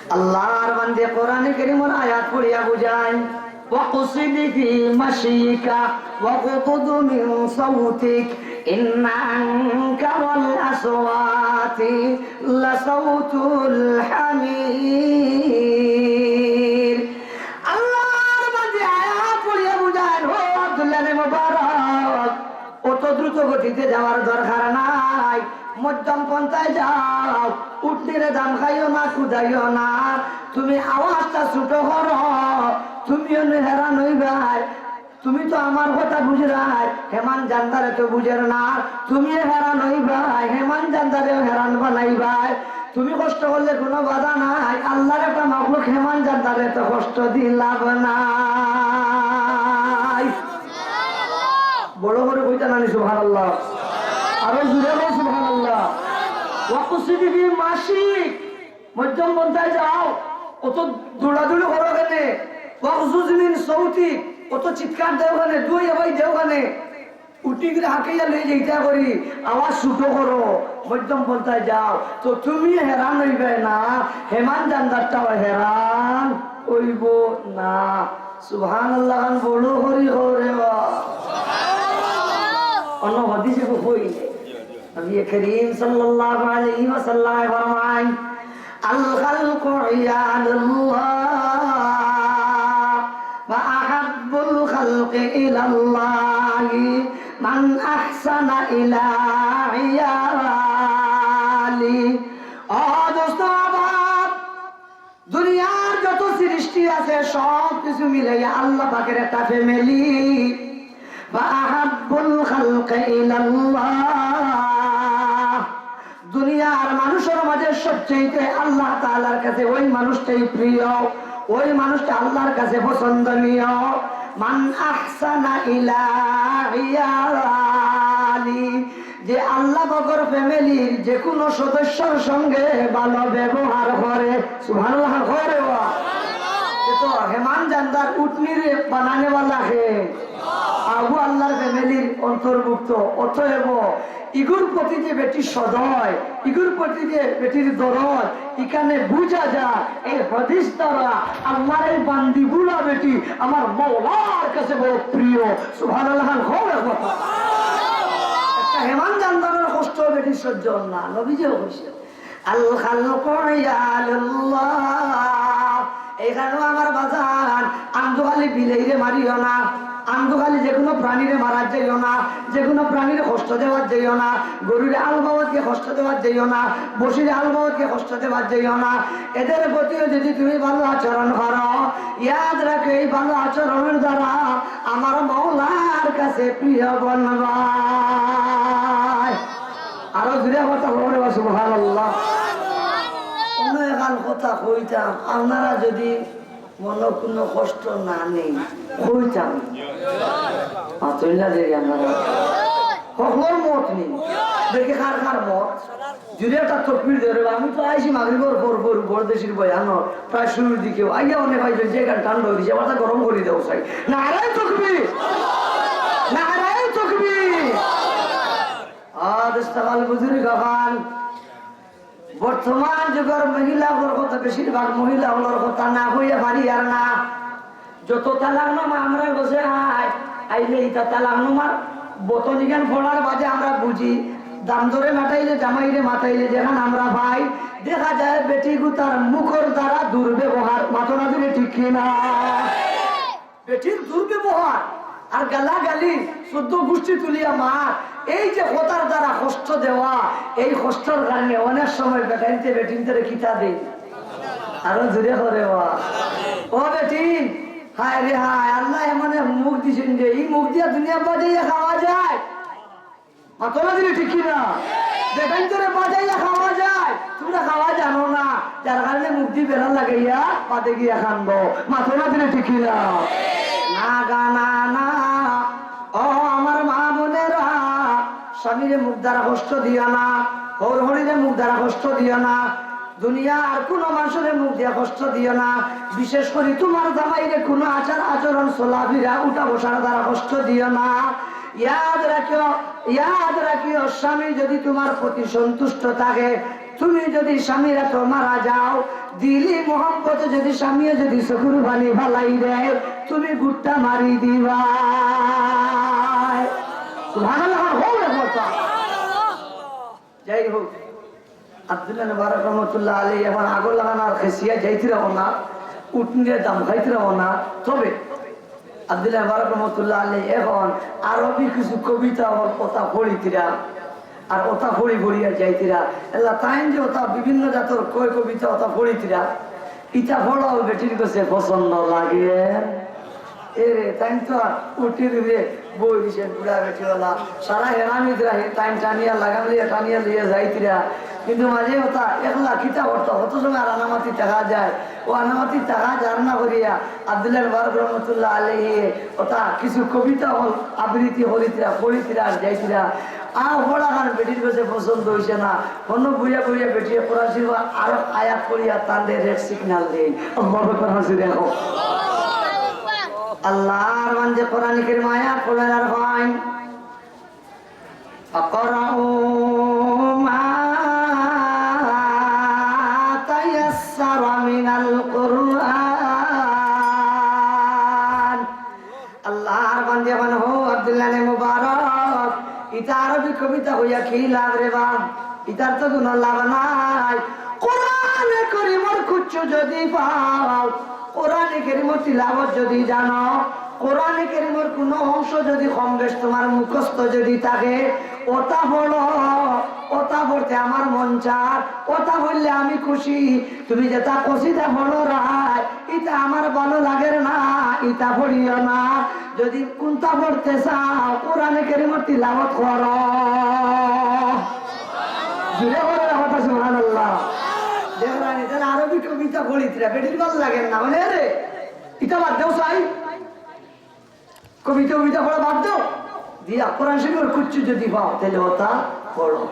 আল্লাহর বান্দে কোরআনে কারীমর আয়াত পড়িয়া বুঝাইন, "ওয়াকসিদ ফি মাশিকা ওয়াগদুদ মিন সাওতিক, ইন্না আনকারাল আসওয়াতি লাসাওতুল হামির।" আল্লাহর বান্দে আয়াত পড়িয়া বুঝাইন, ও আব্দুল্লাহ ইবনে মুবারক, অত দ্রুত গতিতে যাওয়ার দরকার নাই, মধ্যম পন্থায় যাও। উটনিরে দাম খাইও না, কুদাইও না, তুমি আওয়াজটা ছোট করো, তুমিও নু হেরান অইবায়। তুমি তো আমার কথা বুঝরায়, হেমান জান্দারে তো বুঝের না, তুমিও হেরান অইবায়, হেমান জান্দারেও হেরান বানাইবায়। তুমি কষ্ট করলে কোনো বাধা নাই, আল্লাহর একটা মাখলুক হেমান জান্দারে তো কষ্ট দি লাভ নাই। বড় করি কইতা নানি সুবহানাল্লাহ? আরো জুরে কও সুবহানাল্লাহ। "ওয়াকসিদ ফি মাশিক", মধ্যম পন্থায় যাও, অত দৌড়াদৌড়ি করো কেনে? "ওয়াগযুয মিন সাওতিক", অত চিৎকার দেও কেনে, দুই আওয়াজ দেও কেনে? উটনিগুরে হাঁকাইয়া লই যাইতা করি, আওয়াজ ছোট করো, মধ্যম পন্থায় যাও, তো তুমি হেরান অইবায় না, হেমান জান্দারটাও হেরান অইবো না। সুবহানাল্লাহ খান বড় করি কও রে বা। অন্য হাদিসে কই, নবী করিম সাল্লাল্লাহু আলাইহি ওয়াসাল্লাম ফরমায়, "আল খালকু ইয়ালুল্লাহ ওয়া আহাব্বুল খালকি ইলাল্লাহি মান আহসানা ইলা ইয়ালি।" ও দোস্ত আহবাব, দুনিয়ার যত সৃষ্টি আছে সব কিছু মিলাইয়া আল্লাহ পাকের একটা ফ্যামিলি। ওয়া আহাব্বুল খালকি ইলাল্লাহ। দুনিয়ার মানুষের মাঝে সবচেয়ে আল্লাহ তাআলার কাছে ওই মানুষটাই প্রিয়, ওই মানুষটা আল্লাহর কাছে পছন্দনীয়। মান আহসানা ইলা ইয়ালি, যে আল্লাহ পাকর ফ্যামিলির যে কোনো সদস্যর সঙ্গে ভালো ব্যবহার করে। সুবহানাল্লাহ, করে ওয়া। এ তো হেমান জান্দার উটনিরে বানানে ওয়ালা হে, আবু আল্লাহর ফ্যামিলির অন্তর্ভুক্ত। অতএব ইগুর প্রতি যে বেটির সদয়, ইগুর প্রতি যে বেটির দরদ, এখানে বুঝা যায় এই হাদিস দ্বারা আল্লাহর এই বান্দিগুলা বেটি আমার মওলার কাছে বড় প্রিয়। সুবহানাল্লাহ, হবে কথা। এমন জানদারর কষ্ট বেটির সহ্য অর না, নবীজিও কইছে, "আল খালকু ইয়ালুল্লাহ।" এই কারণে আমার বাজান, আন্দু খালি বিলাইরে মারিও না, আন্দু খালি যে কোনো প্রাণীরে মারার যাইও না, যে কোনো প্রাণীরে কষ্ট দেওয়ার যাইও না, গরুরে আলবাওয়াতকে কষ্ট দেওয়ার যাইও না, বসিরে আলবাওয়াতকে কষ্ট দেওয়ার যাইও না। এদের প্রতিও যদি তুমি ভালো আচরণ করো, ইয়াদ রাখো, এই ভালো আচরণের দ্বারা আমার মৌলার কাছে প্রিয় বনবায়। আরো জুরে কথা বলবো, সুবহানাল্লাহ। অন্য এখান কথা কইতাম, আপনারা যদি মনো কোনো কষ্ট না নেই, কইতাম। মাতইন না যে আপনারা। হকলর মত নেই। দেখি কার কার মত। জুরে একটা তকবির দেও রে বা, আমি তো আইছি মাগরিবর পর পর বড়দেশির বয়ানর প্রায় শুরুর দিকেও। আইয়া অনেক আইছে যে গান ঠান্ডা হয়ে গেছে, আবার তা গরম করে দেও চাই। নারায়ে তকবির! নারায়ে তকবির! আ, দোস্ত আমার বুজুর্গ অকল, বর্তমান যুগর মহিলা অকলর কথা, বেশিরভাগ মহিলা অকলর কথা না কইয়া পারি আর না। যত তালাকনামা আমরার গেছে আয়, আইলে ইতা তালাকনামার বতনিগান পড়ার বাদে আমরা বুঝি, দামদরে মাতাইলে, জামাইরে মাতাইলে যেখান আমরা পাই, দেখা যায় বেটি গুতার মুখর দ্বারা দুর্ব্যবহার, মাতো না দিলে ঠিক কি না? বেটির দুর্ব্যবহার আর গালাগালি, চোদ্দ গোষ্ঠী তুলিয়া মার, এই যে কথার দ্বারা কষ্ট দেওয়া, এই কষ্টর কারণে অনেক সময় বেটাইন্তে বেটিন্তরে কিতা দেয়। আরো জুরে করে বা। ও বেটি, হায় রে হায়, আল্লায় এমন এক মুখ দিছইন যে, এই মুখ দিয়া দুনিয়া বাজাইয়া খাওয়া যায়। মাতো না দিলে ঠিক কি না? বেটাইন্তরে বাজাইয়া খাওয়া যায়, তোমরা খাওয়া জানো না, যার কারণে মুখ দি বেড়া লাগাইয়া বাদে গিয়া খান্দো। মাতো না দিলে ঠিক কি না? না গা না না, ও আমার মা বোনেরা, স্বামীরে মুখ দ্বারা কষ্ট দিও না, হৌর হরিরে মুখ দ্বারা কষ্ট দিও না, দুনিয়ার কোনো মানুষরে মুখ দিয়া কষ্ট দিও না, বিশেষ করি তোমার জামাইরে কোনো আচার আচরণ চলাফেরা উঠা বসার দ্বারা কষ্ট দিও না। ইয়াদ রাখিও, ইয়াদ রাখিও, স্বামী যদি তোমার প্রতি সন্তুষ্ট থাকে, তুমি যদি স্বামীর এত মারা যাও, দিলি মোহাম্মতে যদি স্বামীয়ে যদি চকুর পানি ফালাই দেয়, তুমি গুট্টা মারি দিবা। সুবহানাল্লাহ, হো রে কথা। যাই হোক, আব্দুল্লাহ মুবারক রহমতুল্লাহ আলাইহি এখন আগর লাখান আর খেসিয়া যাইতরা না, উটনিরে দাম খাইতরা না। তবে আব্দুল্লাহ মুবারক রহমতুল্লাহ আলাইহি এখন আরবি কিছু কবিতা অর কথা পড়িতরা, আর ওটা পড়ি পড়িয়া যাইতরা। এলা তাইন যে ওটা বিভিন্ন জাতর কয় কবিতা ওটা পড়িতরা, ইটা পড়াও বেটির কাছে পছন্দ লাগে। এরে, তাই তো উঠির উপরে বই দিছে বুড়া বেটি ওলা। সারা হেরামি দিরা, হে তাই টানিয়া লাগাম দিয়া টানিয়া লইয়া যাইতরা। কিন্তু মাঝে ওটা একলা কিতা করতো, কত সময় আর আনামাতি দেখা যায়। ও আনামাতি দেখা যার না করিয়া আব্দুল্লাহ মুবারক রহমতুল্লাহ আলাইহি ওটা কিছু কবিতা অকল আবৃত্তি করিতরা, পড়িতরা আর যাইতরা। আর পড়া খান বেটির কাছে পছন্দ হইছে না। হনো বইয়া বইয়া বেটিয়ে কোরআন শরীফ আরো আয়াত পড়িয়া তানরে রেড সিগন্যাল দেই। আল্লাহু আকবার, হাজির দেখো। আল্লাহর বান্দে কোরআন কারীম আয়াত পড়েন আর হয়, "ফাকরাউ মা তায়াসসারা মিনাল কুরআন।" আল্লাহর বান্দে মানে, হো আব্দুল্লাহ নে মুবারক, ইতা আরবি কবিতা কইয়া কি লাভ রে বা? ইতার তো কোনো লাভ নাই। কোরআনে করিমর কুচ্ছু যদি পাও, কোরআনে করিমর তিলাওয়াত যদি জানো, কোরআনে করিমর কোনো অংশ যদি কম বেশ তোমার মুখস্থ যদি থাকে, ওটা পড়ো, ওটা পড়তে আমার মন চার, ওটা পড়লে আমি খুশি। তুমি যেটা কসিদা পড়ো রায়, ইটা আমার ভালো লাগের না, ইটা পড়িও না। যদি কোনটা পড়তে চাও, কোরআনে কারীমর তিলাওয়াত করো। জুরে করো না কথা, সুবহানাল্লাহ। দেখরানি, তাহলে আরবি কবিতা পড়িতরা, বেটির ভালো লাগের না, মানে রে, ইটা বাদ দেও চাই। কবিতা কবিতা পড়া বাদ দাও, দিয়া কোরআন শরীফর কুচ্ছু যদি পাও, তাহলে ওটা পড়ো।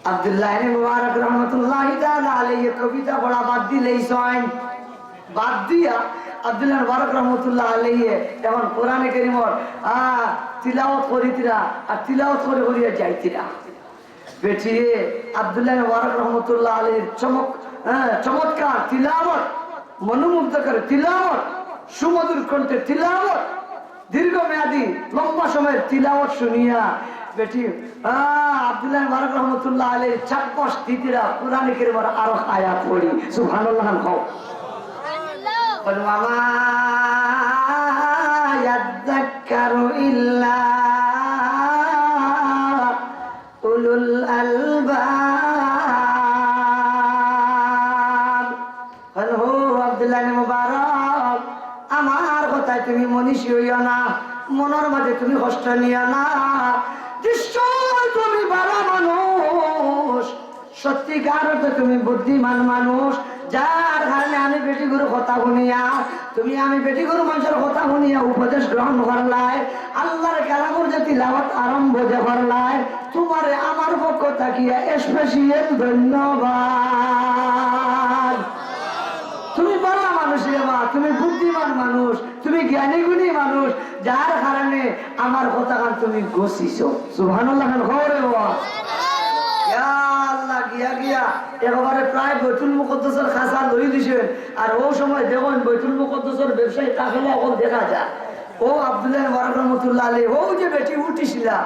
আব্দুল্লাহ ইবনে মুবারক রহমতুল্লাহি তাআলা আলাইহি কবিতা পড়া বাদ দিলেই ছয়। বাদ দিয়া আব্দুল্লাহ মুবারক রহমতুল্লাহ আলাইহি এখন কোরআনে কারীমর, আহ, তিলাওয়াত করিতরা, আর তিলাওয়াত করে করিয়া যাইতরা। বেটিয়ে আব্দুল্লাহ মুবারক রহমতুল্লাহ আলাইহির চমক, হ্যাঁ, চমৎকার তিলাওয়াত, মনোমুগ্ধকর তিলাওয়াত, সুমধুর কণ্ঠে তিলাওয়াত, দীর্ঘমেয়াদী লম্বা সময়ের তিলাওয়াত শুনিয়া বেটি, আহ, আব্দুল্লাহ মুবারক রহমতুল্লাহ আলাইহি ছাব্বিশ তিতিরা কোরআনে কারীমর আরো আয়াত পড়ি। সুবহানাল্লাহ খান কও। বল, "ওয়া মা ইয়াযাক্কারু ইল্লা উলুল আলবাব।" বল, "হো আব্দুল্লাহ মুবারক, আমার কথায় তুমি মনীষী অইও না, মনর মাঝে তুমি কষ্ট নিও না। নিশ্চয় তুমি ভালা মানুষ, সত্যিকার অর্থে তুমি বুদ্ধিমান মানুষ, যার কারণে আমি বেটিগুর কথা হুনিয়া, তুমি আমি বেটিগুর মানষর কথা হুনিয়া উপদেশ গ্রহণ করলায়, আল্লাহর কালামর যে তিলাওয়াত আরম্ভ যে করলায়, তুমারে আমার পক্ষ থাকিয়া special ধন্যবাদ। তুমি ভালা মানুষ রে বা, তুমি বুদ্ধিমান মানুষ, তুমি জ্ঞানী গুণী মানুষ, যার কারণে আমার কথাখান তুমি গছিছো।" সুবহানাল্লাহ খান কও রে বা। ইয়া আল্লাহ, গিয়া গিয়া একবারে প্রায় বাইতুল মুকাদ্দাসর খাঁচা লই দিছে। আর অউ সময় দেখইন বাইতুল মুকাদ্দাসর ব্যবসায়ী কাফেলা অকল দেখা যায়। অউ আব্দুল্লাহ মুবারক রহমতুল্লাহ আলাইহি, অউ যে বেটি উঠিছিলা,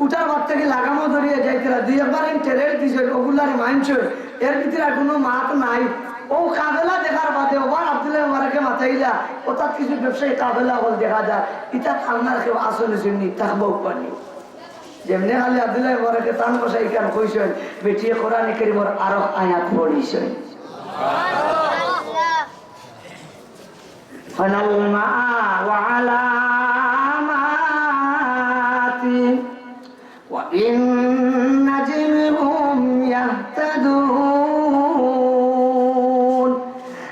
উঠার বাদ থাকি লাগামো ধরিয়া যাইতরা, দুই একবার ইন টেরের দিছে, অগুলারে মানছে, এর ভিতরে আর কুনু মাত নাই। অউ কাফেলা দেখার বাদে ওবার আব্দুল্লাহ মুবারকে মাতাইলা, অতাত কিছু ব্যবসায়ী কাফেলা অকল দেখা যায়, ইতাত আপনার কেউ আছইন নি, থাকবা উপানি। যেমনে খালি আব্দুল্লাহ মুবারকে তান ভাষায় ইখান কইছইন, বেটিয়ে কোরআনে কারীমর আরো আয়াত পড়িছইন। ফালাল মা ওয়া আলামাতি ওয়া বিন নাজমি হুম ইয়াহতাদুন।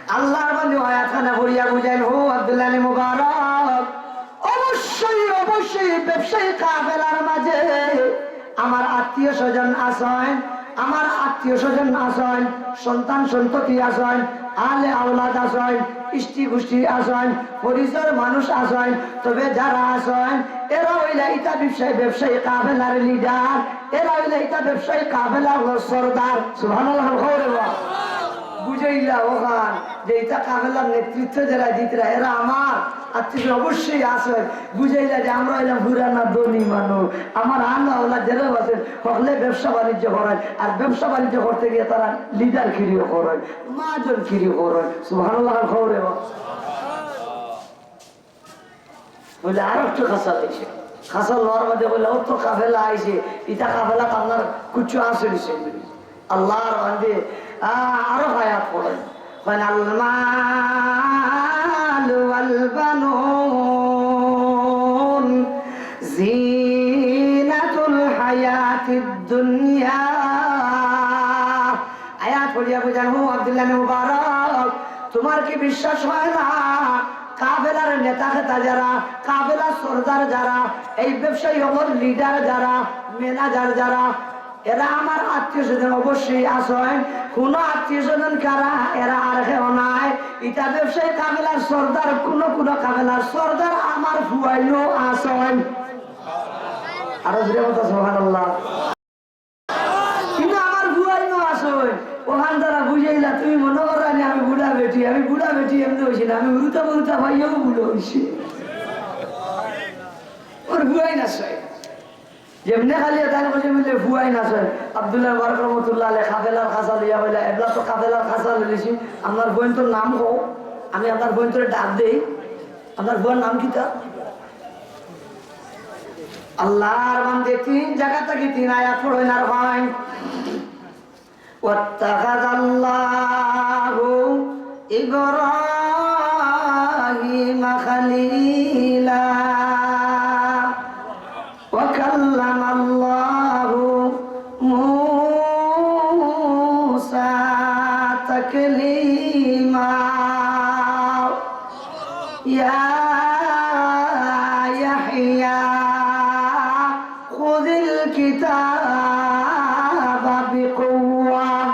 আল্লাহর বান্দে আয়াতখানা পড়িয়া বুঝাইন, হো আব্দুল্লাহ মুবারক, অবশ্যই, অবশ্যই ব্যবসায়ী কাফেলার মাঝে আমার আত্মীয় স্বজন আছইন, আমার আত্মীয় স্বজন আছইন, সন্তান সন্ততি আছইন, আহলে আওলাদ আছইন, ইষ্টি গুষ্টি আছইন, পরিচয় মানুষ আছইন। তবে যারা আছইন, এরা অইলা ইতা ব্যবসায়ী, ব্যবসায়ী কাফেলার লিডার, এরা অইলা ইতা ব্যবসায়ী কাফেলার সর্দার। সুবহানাল্লাহ, কও রে বা। বুঝাইলা অখান যে ইতা কাফেলার নেতৃত্ব যারা দিতরা, এরা আমার আত্মীয় অবশ্যই আছইন। বুঝাইলা যে আমরা অইলাম পুরানা ধনী মানুষ, আমার আহলে আওলাদ যারা আছইন, হকলে ব্যবসা বাণিজ্য করইন, আর ব্যবসা বাণিজ্য করতে গিয়া তারা লিডারগিরিও করইন, মহাজনগিরিও করইন। সুবহানাল্লাহ, কও রে বা। বলে, "আর একটু খাঁচা লইছে।" খাঁচা লওয়ার মধ্যে বলে, "ও তো কাফেলা আইছে, ইতা কাফেলাত আপনার কিচ্ছু আছে নিছে।" আল্লাহর বান্দে, আ, আরো আয়াত পড়েন। "ওয়াল মালু ওয়াল বানুন জিনাতুল হায়াতিদ দুনিয়া।" আয়াত পড়িয়া বুঝান, হো আব্দুল্লাহ মুবারক, তোমার কি বিশ্বাস হয় না? কাফেলার নেতা খেতা যারা, কাফেলার সর্দার যারা, এই ব্যবসায়ী অকলর লিডার যারা, ম্যানেজার যারা, এরা আমার আত্মীয় স্বজন অবশ্যই আছইন। কুনু আত্মীয় স্বজন কারা, এরা আর কেউ নায়। ইতা ব্যবসায়ী কাফেলার সর্দার, কুনু কুনু কাফেলার সর্দার আমার ফুয়াইনও আছইন। আরো জোরে কথা, সুবহানাল্লাহ। কিন্তু আমার ফুয়াইনও আছইন, অখান তারা বুঝাইলা, তুমি মনো করো নি আমি বুড়া বেটি, আমি বুড়া বেটি এমনে অইছি না, আমি হুরুতা বুরুতা পাইয়াও বুড়া অইছি। ওর ফুয়াইন আছইন। যেমনে খালি এতার কাছে মিলে ফুয়াইন আছইন। আব্দুল্লাহ মুবারক রহমতুল্লাহ আলাইহি কাফেলার খাঁচা লইয়া কইলা, "এবলা তো কাফেলার খাঁচা লইলিছি, আপনার ফুয়াইনতোর নাম কও, আমি আপনার ফুয়াইনতোরে ডাক দেই।" আপনার ফুয়ার নাম কিতা? আল্লাহর বান্দে তিন জাগা থাকি তিন আয়াত পড়ইন আর কইন, "ওয়াত্তাখাযাল্লাহু ইব্রাহিমা খালিলা।" ওয়া কাল্লামাল্লাহু মুসা তাকলিমা। ইয়া ইয়াহইয়া খুযিল কিতাবা বিকুওয়া।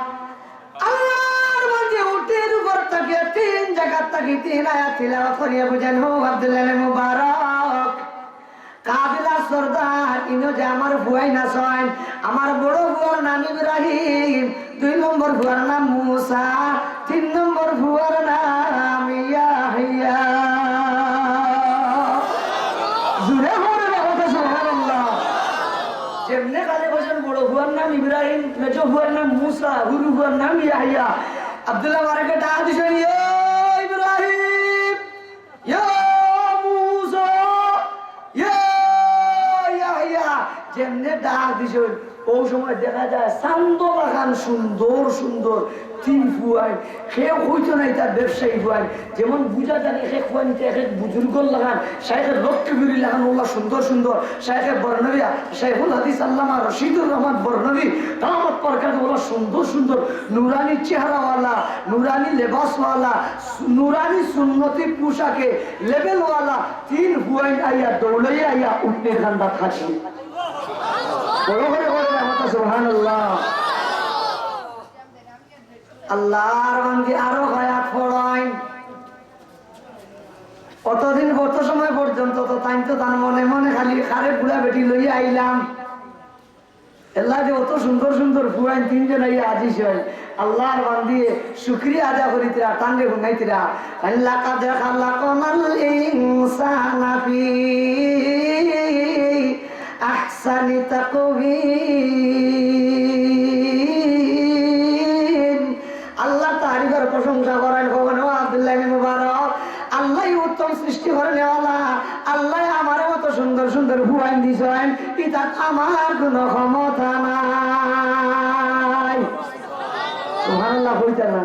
আল্লাহর বান্দে উটের উপর থাকিয়া তিন জাগাত থাকি তিন আয়াত তিলাওয়াত করিয়া বুঝাইন, হো আব্দুল্লাহ মুবারক, কাফেলার সর্দার, ইনো যে আমার ফুয়াইন আছইন, আমার বড় ফুয়ার নাম ইব্রাহিম, দুই নম্বর ফুয়ার নাম মুসা, তিন নম্বর ফুয়ার নাম ইয়াহইয়া। জোরে কও রে বা, সুবহানাল্লাহ। এমনে খালি কইছইন, বড় ফুয়ার নাম ইব্রাহিম, মেজো ফুয়ার নাম মুসা, হুরু ফুয়ার নাম ইয়াহিয়া। আব্দুল্লাহ মুবারকে ডাক দিছইন, "ইয়া ইব্রাহিম, ইয়া মুসা, ইয়া ইয়াহিয়া।" যেমনে ডাক দিছইন, অউ সময় দেখা যায় চান্দর লাখান সুন্দর সুন্দর তিন ফুয়াইন। কেউ কইতো নায় ইতা ব্যবসায়ী ফুয়াইন। যেমন বুঝা যায় এক এক ফুয়াইন এক এক বুজুর্গর লাখান, শাইখে লক্ষ্মীপুরী লাখান, অলা সুন্দর সুন্দর। শাইখে বরনবী, শাইখুল হাদিস আল্লামা রশিদুর রহমান বরনবী দামাত বারকাতহুম, অলা সুন্দর সুন্দর নুরানি চেহারাওয়ালা, নুরানি লেবাসওয়ালা, নুরানি সুন্নতি পোশাকে লেবেলওয়ালা তিন ফুয়াইন আইয়া দৌড়াইয়া আইয়া উটনির কান্দাত হাজির। বড় করি কইন না, মাতা সুবহানাল্লাহ। আল্লাহর বান্দি আরো আয়াত পড়ইন। অতদিন, অত সময় পর্যন্ত তো তাইন তো তান মনে মনে খালি কারে বুড়া বেটি লইয়া আইলাম। এরলাগি অত সুন্দর সুন্দর ফুয়াইন তিনজন আইয়া হাজির অইন। আল্লাহর বান্দিয়ে শুকরিয়া আদায় করিতরা, তানরে হুনাইতরা। লাকাদ খালাকনাল ইনসানা ফি আহসানি তাকওয়িম। আল্লাহ তারিফের প্রশংসা করেন, কইন, "ও আব্দুল্লাহ ইবনে মুবারক, আল্লাহ উত্তম সৃষ্টি করেন, ও আল্লাহ, আল্লাহ আমার মতো সুন্দর সুন্দর ফুয়াইন দিছইন, ইতাত আমার কোনো ক্ষমতা নাই।" সুবহানাল্লাহ কইতা না?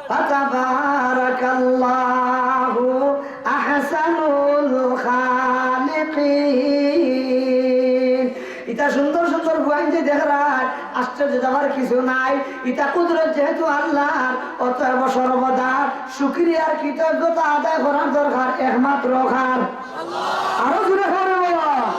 ফাতাবারাকাল্লাহু আহসানুল খালিকিন। ইতা সুন্দর সুন্দর ফুয়াইন যে দেখরায়, আশ্চর্য যাওয়ার কিছু নাই। ইতা কুদরত যেহেতু আল্লাহর, অতএব সর্বদা শুকরিয়ার কৃতজ্ঞতা আদায় করার দরকার একমাত্র কার? আরো জোরে কইন বাবা।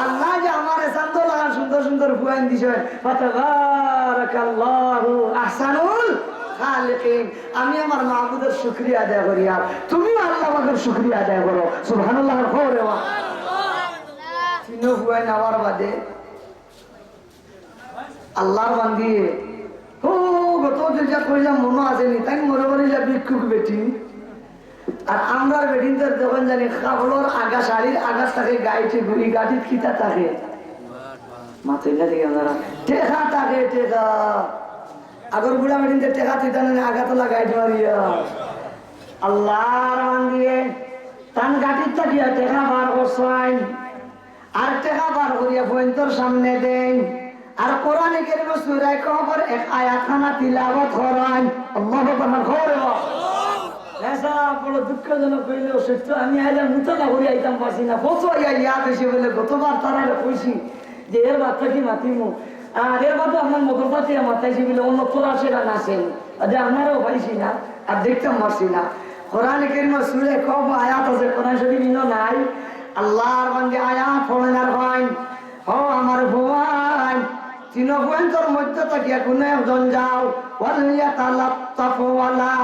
আল্লাহ যে আমারে চান্দর লাখান সুন্দর সুন্দর ফুয়াইন দিছইন। ফাতাবারাকাল্লাহু আহসানুল খালিকিন। আমি আমার মাবুদের শুকরিয়া আদায় করিয়ার, তুমিও আল্লাহ পাকের শুকরিয়া আদায় করো। সুবহানাল্লাহ কইন বাবা। তিনো ফুয়াইন আওয়ার বাদে আল্লাহর বান্দিয়ে, ও, গত যে যা কইলাম মনো আছে নি, তাইন মনে করিলা ভিক্ষুক বেটি। আর আমরার বেটিন্তর যখন জানি কাপড়র আগা, শাড়ির আগার থাকে গাইটে ঘুরি, গাটিত কিতা থাকে? মাতইন না দেখি আপনারা। টেকা থাকে, টেকা। আগর বুড়া বেটিন্তর টেকা থইতা না, আগাতলা গাইট মারিয়া। আল্লাহর বান্দিয়ে, তান গাটিত থাকিয়া টেকা বার করছইন। আর টেকা বার করিয়া ফুয়াইন্তর সামনে দেইন। আর কোরআনে কারীমর সূরা কহফর এক আয়াতখানা তিলাওয়াত করইন। আল্লাহু আকবার, কইন বাবা। এসা বড় দুঃখজনক অইলেও সত্য, আমি আইলাম মুতালা করি আইতাম পারছি না। ফটো আইয়া ইয়াদ অইছে বলে গতবার তারারে কইছি যে এর বাদ থাকি মাতিমু। আর এর বাদে আপনার মাদ্রাসাত মাতাইছি বলে অন্য তোরা সেটা নাচেন। আর যে আপনারাও পাইছি না, আর দেখতাম পারছি না। কোরআনে কারীমর সূরা কহফ আয়াত আছে, কোরআন শরীফ ইনো নাই। আল্লাহর বান্দি আয়াত পড়ইন আর কইন, "ও আমার ফুয়াইন, তিনো ফুয়াইন্তর মধ্য থাকিয়া কুনু একজন যাও, ওয়ালইয়াতালাত্তাফ ওয়ালা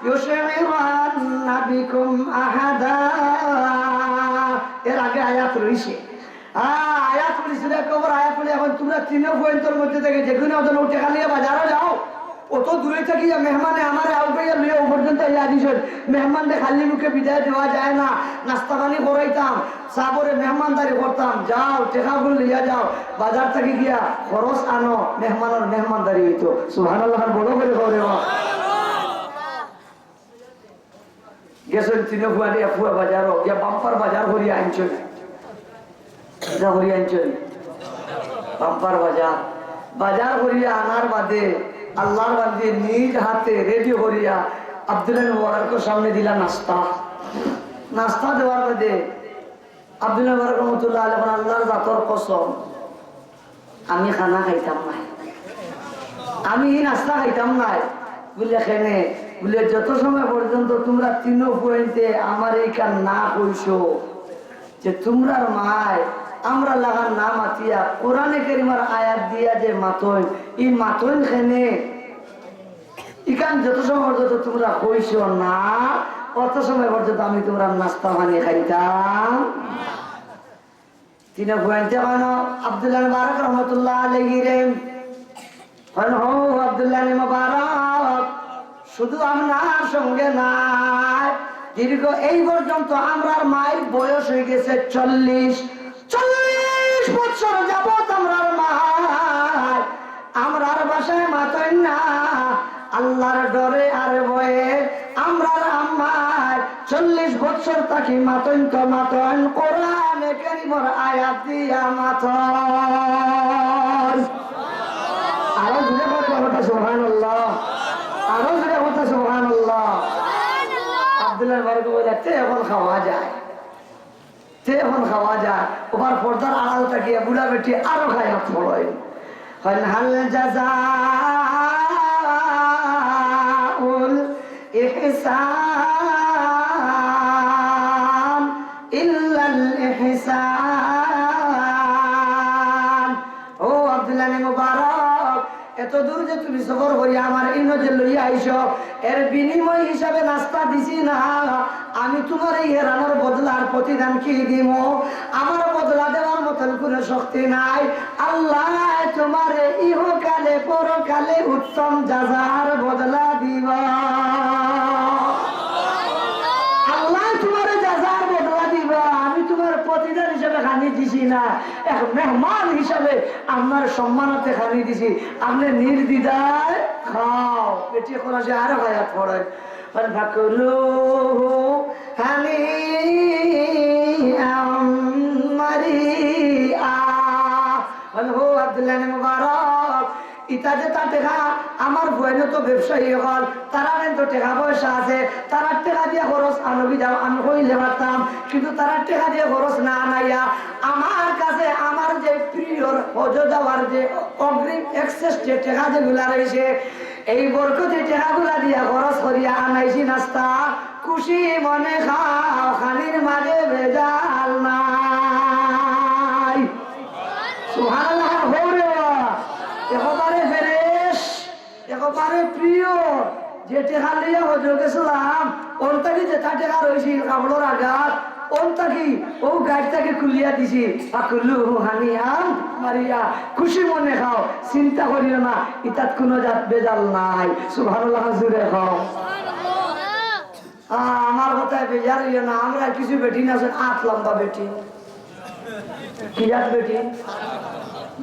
ইউশইরান্না বিকুম আহাদা।" এর আগে আয়াত রইছে। আ, আয়াত পড়ি, সূরা কহফর আয়াত পড়ি, এখন তুমরা তিনো ফুয়াইন্তর মধ্য থাকি যেকুনু একজন টেকা লইয়া বাজারো যাও, অত দূরে থাকিয়া মেহমানে আমারে আউকাইয়া লইয়া অউ পর্যন্ত আইয়া হাজির অইছইন। মেহমানরে খালি মুখে বিদায় দেওয়া যায় না, নাস্তা পানি করাইতাম, সাবরে মেহমানদারি করতাম। যাও, টেকাগুন লইয়া যাও, বাজার থাকি গিয়া খরচ আনো, মেহমানর মেহমানদারি অইতো। সুবহানাল্লাহ, বড় করি কইন বাবা। গেছইন তিনো ফুয়াইন, এক ফুয়া বাজারো গিয়া বাম্পার বাজার করিয়া আনছইন। কিতা করিয়া আনছইন? বাম্পার বাজার। বাজার করিয়া আনার বাদে আল্লাহর বান্দি নিজ হাতে রেডি করিয়া আব্দুল্লাহ মুবারকর সামনে দিলা নাস্তা। নাস্তা দেওয়ার বাদে আব্দুল্লাহ মুবারক রহমতুল্লাহ আলাইহি কইন, "আল্লাহর জাতর কসম, আমি খানা খাইতাম নায়, আমি ই নাস্তা খাইতাম নায়।" বুলে, "কেনে?" বুলে, "যত সময় পর্যন্ত তুমরা তিনো ফুয়াইন্তে আমারে ইখান না কইছো, যে তুমরার মায় আমরার লাখান না মাতিয়া কোরআনে কারিমর আয়াত দিয়া যে মাতইন, ই মাতইন কেনে? ইখান যত সময় পর্যন্ত তুমরা কইছো না, অত সময় পর্যন্ত আমি তুমরার নাস্তা পানি খাইতাম।" তিনো ফুয়াইন্তে কইন আব্দুল্লাহ মুবারক রহমতুল্লাহ আলাইহিরে, কইন, "হো আব্দুল্লাহ মুবারক, শুধু আপনার সঙ্গে নায়, দীর্ঘ এই পর্যন্ত আমরার মায়ের বয়স অই গেছে চল্লিশ, চল্লিশ বছর যাবত আমরার মায় আমরার বাসায় মাতইন না। আল্লাহর ডরে আর ভয়ে আমরার আম্মায় চল্লিশ বছর থাকি মাতইন তো মাতইন, কোরআনে কারীমর আয়াত দিয়া মাতইন। আরো জোরে কও কথা সুবহানাল্লাহ, আরো জোরে কও কথা সুবহানাল্লাহ। আব্দুল্লাহর বাড়িতে বলে, "তে এখন খাওয়া যায়।" তে এখন খাওয়া যায়, ওবার পর্দার আড়াল থাকিয়া বুড়া বেটি আরো খায়া পড়ে। قل هل جزاء الإحسان إلا الإحسان। ও আব্দুল্লাহ ইবনে মুবারক, এত দূর যে তুমি সফর করি আমার ইনো যে লইয়া আইছো, এর বিনিময় হিসাবে নাস্তা দিছি না, আমি তুমার এই হেরানোর বদলার প্রতিদান কি দিমু? আমার বদলা দেওয়ার মতন কোনো শক্তি নাই। আল্লাহ তুমারে ইহকালে পরকালে উত্তম জাযার বদলা দিবা। আল্লাহ তুমারে জাযার বদলা দিবা, আমি তুমার প্রতিদান হিসাবে খানি দিছি না। এক মেহমান হিসাবে আপনার সম্মানার্থে খানি দিছি, আপনি নির্দ্বিধায় খাও। বেটি এখন আসে আরো খায়া পড়ে, "ফাকুলুহু হানিআম মারিআ।" বলে, "হো আব্দুল্লাহ ইবনে মুবারক, ইতা যে তার টেকা, আমার ফুয়াইন তো ব্যবসায়ী অকল, তারার তো টেকা পয়সা আছে, তারার টেকা দিয়া খরচ আনবি যাও, আমি কইলে পারতাম, কিন্তু তারার টেকা দিয়া খরচ না আনাইয়া আমার কাছে আমার যে প্রিয়র হজ যাওয়ার যে অগ্রিম এক্সেস যে টেকা যেগুলা রইছে, এই বরকতি টেকাগুলা দিয়া খরচ করিয়া আনাইছি নাস্তা, খুশি মনে খাও, খানির মাঝে ভেজাল নাই।" সুবহানাল্লাহ, হো রে বাবা। একেবারে ফ্রেশ, একেবারে পিওর। যে টেকা লইয়া হজো গেছিলাম, অন থাকি যেতা টেকা রইছিল কাপড়র আগাত, অন থাকি অউ গাইর থাকি খুলিয়া দিছি। ফাকুলুহু হানিআম মারিআ, খুশি মনে খাও, চিন্তা করিও না, ইতাত কুনু জাত ভেজাল নাই। সুবহানাল্লাহ, জোরে খাও। আ, আমার কথায় বেজার অইও না, আমরা কিছু বেটিন আছে, আত লম্বা বেটিন। কিরাত বেটিন?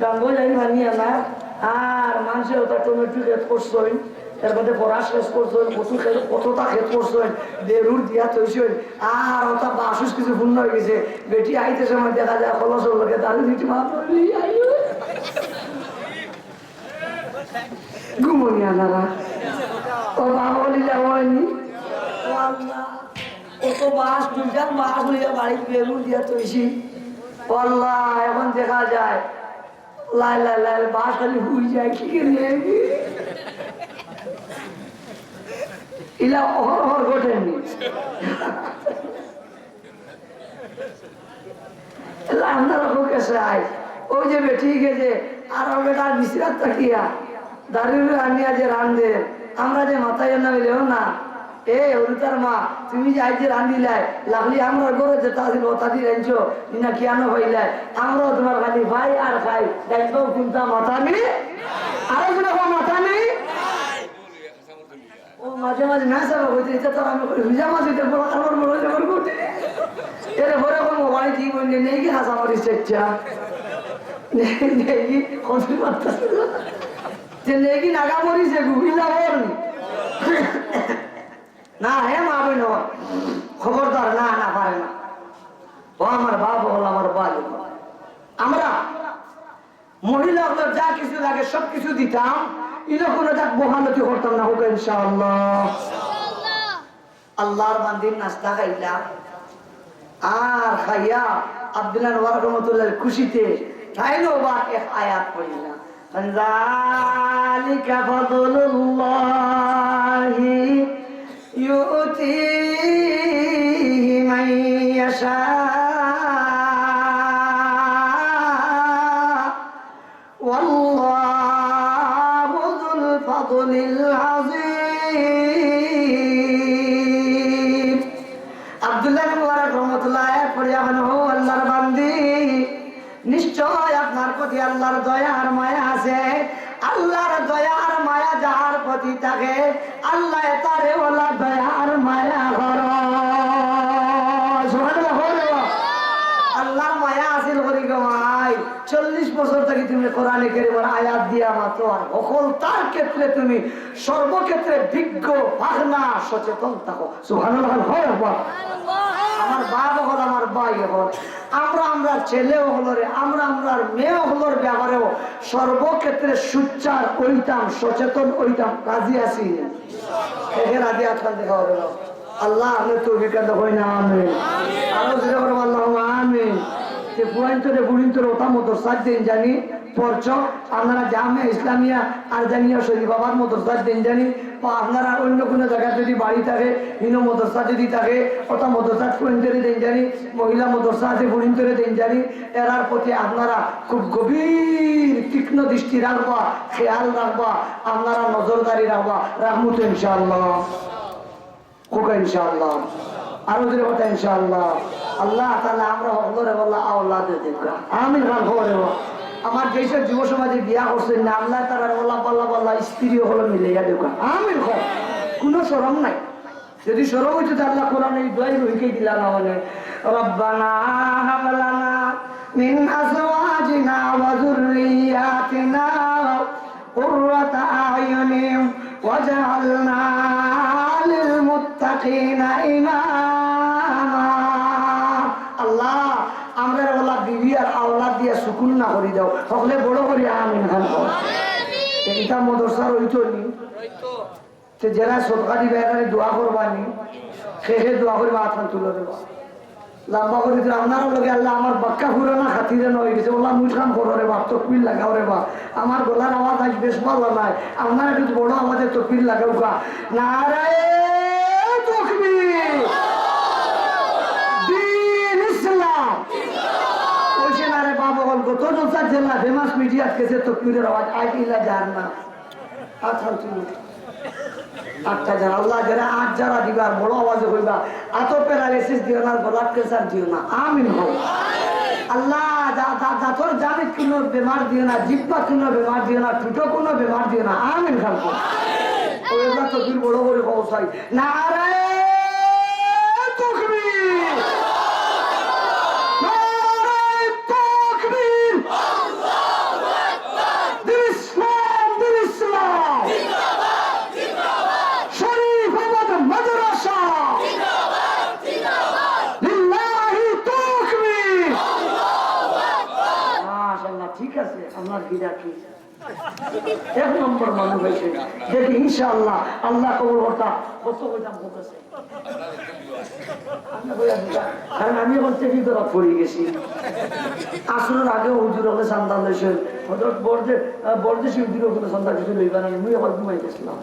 গাঙ্গো যাই মানিয়া না। আর মানষে অতা টমেটো খেত করছইন, এর বাদে পরাস খেত করছইন, কত খেত, কততা খেত করছইন, বেরুর দিয়া থইছইন। আর অতা বাসুস কিছু পূর্ণ অই গেছে। বেটি আইতে সময় দেখা যায় কলসর লগে দারু দুইটি মাত্র লইয়া আইও। ঘুমনি আনারা। ও বাবা, বলি যাওয়ানি। ও আল্লাহ, কত বাস, দুইটা বাস লইয়া বাড়িত বেরুন দিয়া তৈছি। ও আল্লাহ, এখন দেখা যায়, লাই, লাই, লাই, বাস খালি হুই যায়, কি করে যায় কি? ইলা অহরহ ঘটেনি। আল্লাহ, আমরা রকম গেছে আই। ওই যে বেটি গেছে, আর ওই বেটার বিছরাত থাকিয়া, দারুর আনিয়া যে রান্ধে, আমরা যে মাথায় না মিলেও না। এ, হরুতার মা, তুমি যে আইজ যে রান্ধিলাই, লাগলি আমরার ঘরো যেতা আছিল, অতা দি রানছো, না কিয়ানো পাইলাই? আমরাও তুমার খালি পাই আর খাই, দেখবাও কুনতা মাথা নেই, আরো জোরে কও মাথা নেই। ও মাঝে মাঝে না যাবে, ওই যে এটা তো আমি কই, রোজা মাস এটা বড়, আমার বড়, আমার বড় করতে। এর পরে কোন মোবাইল কি বললে, নেই কি হাসা মরিচ চেচ্ছা? নেই, নেই কি খসি মারতেছে? যে নেই কি নাগা মরিচ এগু, ইলা বল। না, হে মা বোন, খবরদার, না, না, পারে না। ও আমার বাপ, ও আমার বাপ। আমরা মহিলা অকলর যা কিছু লাগে সব কিছু দিতাম, ইনো কুনু জাত বখানতি করতাম না, হোক ইনশাআল্লাহ। আল্লাহর বান্দির নাস্তা খাইলা, আর খাইয়া আব্দুল্লাহ ওয়ারাক রহমতুল্লাহর খুশিতে তাইন আবার এক আয়াত পড়িলা, "যালিকা ফাদলুল্লাহি" يؤتيه من يشاء والله ذو الفضل العظيم। আব্দুল্লাহ মুবারক রহমতুল্লাহ পড়িয়া বলেন, "ও আল্লাহর বান্দি, নিশ্চয় আপনার প্রতি আল্লাহর দয়া আর মায়া আছে। আল্লাহর দয়া আর মায়া যার প্রতি থাকে, আল্লাহ তারে ওলা দয়া আর মায়া করে।" সুবহানাল্লাহ, বলো। আল্লাহর মায়া আছিল করি গো ভাই। বছর থাকি তুমি কোরআনে কারিমর আয়াত দিয়া মাতো, আর হকলতার ক্ষেত্রে তুমি সর্বক্ষেত্রে বিজ্ঞ, ফাহনা, সচেতন থাকো। সুবহানাল্লাহ, হয় একবার। আমার বাপ অকল, আমার ভাই অকল, আমরা আমরার ছেলে অকলরে, আমরা আমরার মেয়ে অকলর ব্যাপারেও সর্বক্ষেত্রে সুচ্চার অইতাম, সচেতন অইতাম। রাজি আছি? একে রাজি আছেন দেখা হবে না। আল্লাহ, আপনি তৌফিক দান করইন, আমিন। আরো জোরে বলবো, আল্লাহুম্মা আমিন। যে ফুয়াইন্তরে, ফুড়িন্তরে ওটা মাদ্রাসাত দেইন জানি, পড়ছইন, আপনারা জামিয়া ইসলামিয়া আর জামিয়া শরীফাবাদ মাদ্রাসাত দেইন জানি, বা আপনারা অন্য কোনো জায়গায় যদি বাড়ি থাকে, হিনো মাদ্রাসা যদি থাকে, ওটা মাদ্রাসাত ফুয়াইন্তরে দেইন জানি, মহিলা মাদ্রাসা আছে ফুড়িন্তরে দেইন জানি, এরার প্রতি আপনারা খুব গভীর তীক্ষ্ণ দৃষ্টি রাখবা, খেয়াল রাখবা, আপনারা নজরদারি রাখবা, রাখমু তো ইনশাআল্লাহ। কউক্কা ইনশাআল্লাহ। আরো জোরে কউক্কা ইনশাআল্লাহ। আল্লাহ তাআলা আমরা হকলরে আল্লাহ আওলাদ দেউক্কা। আমিন খান করে। আমার যেসব যুব সমাজে বিয়া করছইন না, আল্লাহ তাআলা আল্লাহ পাল্লা পাল্লা স্ত্রী অকল মিলাইয়া দেউক্কা। আমিন খান। কোনো শরম নাই। যদি শরম অইতো তে আল্লাহ কোরআনে এই দোয়াই রহিকে দিলা না মানে, রব্বানা হাব লানা মিন আজওয়াজিনা ওয়া যুররিয়াতিনা قرة أعين واجعلنا للمتقين إماما। আল্লাহ, আমরারে ওলা বিবি আর আওলাদ দিয়া সুকুন না করি দেও। হকলে বড় করি আমিন খান কও। এইটা মাদ্রাসার অইতো নি? তে যেরা সদকা দিবা, এরারে দোয়া করবা নি? কে কে দোয়া করবা, আত খান তুলো রে বা। লম্বা করি দিলে আপনারার লগে আল্লাহ আমার বাক্কা পুরানা খাতিরে নয় গেছে। ওলা মুখ খান করো রে বা, তকবির লাগাও রে বা। আমার গলার আওয়াজ আজ বেশ ভালা নায়, আপনারা একটু বড় আওয়াজে তকবির লাগাউক্কা। নারায়ে তকবির, দ্বীন ইসলাম। কইছে না রে বাবা, বল, গত জলসাত যেলা ফেমাস মিডিয়াত গেছে তকবিরের আওয়াজ, আজ ইলা যার না। আচ্ছা, তুমি আটটা যারা, আল্লাহ, যারা আট যারা দিবা, বড় আওয়াজে কইবা, আতো প্যারালাইসিস দিও না, গলাত ক্যান্সার দিও না। আমিন কও। আল্লাহ, যা-, যা-, জাতর জানে কোনো বেমার দিও না, জিব্বা কোনো বেমার দিও না, ঠুটো কোনো বেমার দিও না। আমিন খান কও। ওই আল্লাহ তকবির বড় করে কও চাই। নারায়ে তকবির! নারায়ে তকবির! দ্বীন ইসলাম, দ্বীন ইসলাম। শরীফাবাদ মাদ্রাসা। লিল্লাহি তাকবীর। মাশাআল্লাহ, ঠিক আছে, আপনার গিরা কি? এক নম্বর মানুষ অইছে। দেখি ইনশাআল্লাহ, আল্লাহ কবুল করতা। কত কইতাম, কত আছে? কারণ আমি এখন টেকি ধরা পড়ি গেছি। আসরের আগেও হুজুর হলে চান্দা লইছেন। হজরত বরদে-, আহ, বরদেশি হুজুর ওখানে চান্দা কিছু লইবা না, আমি আবার ঘুমাই গেছিলাম।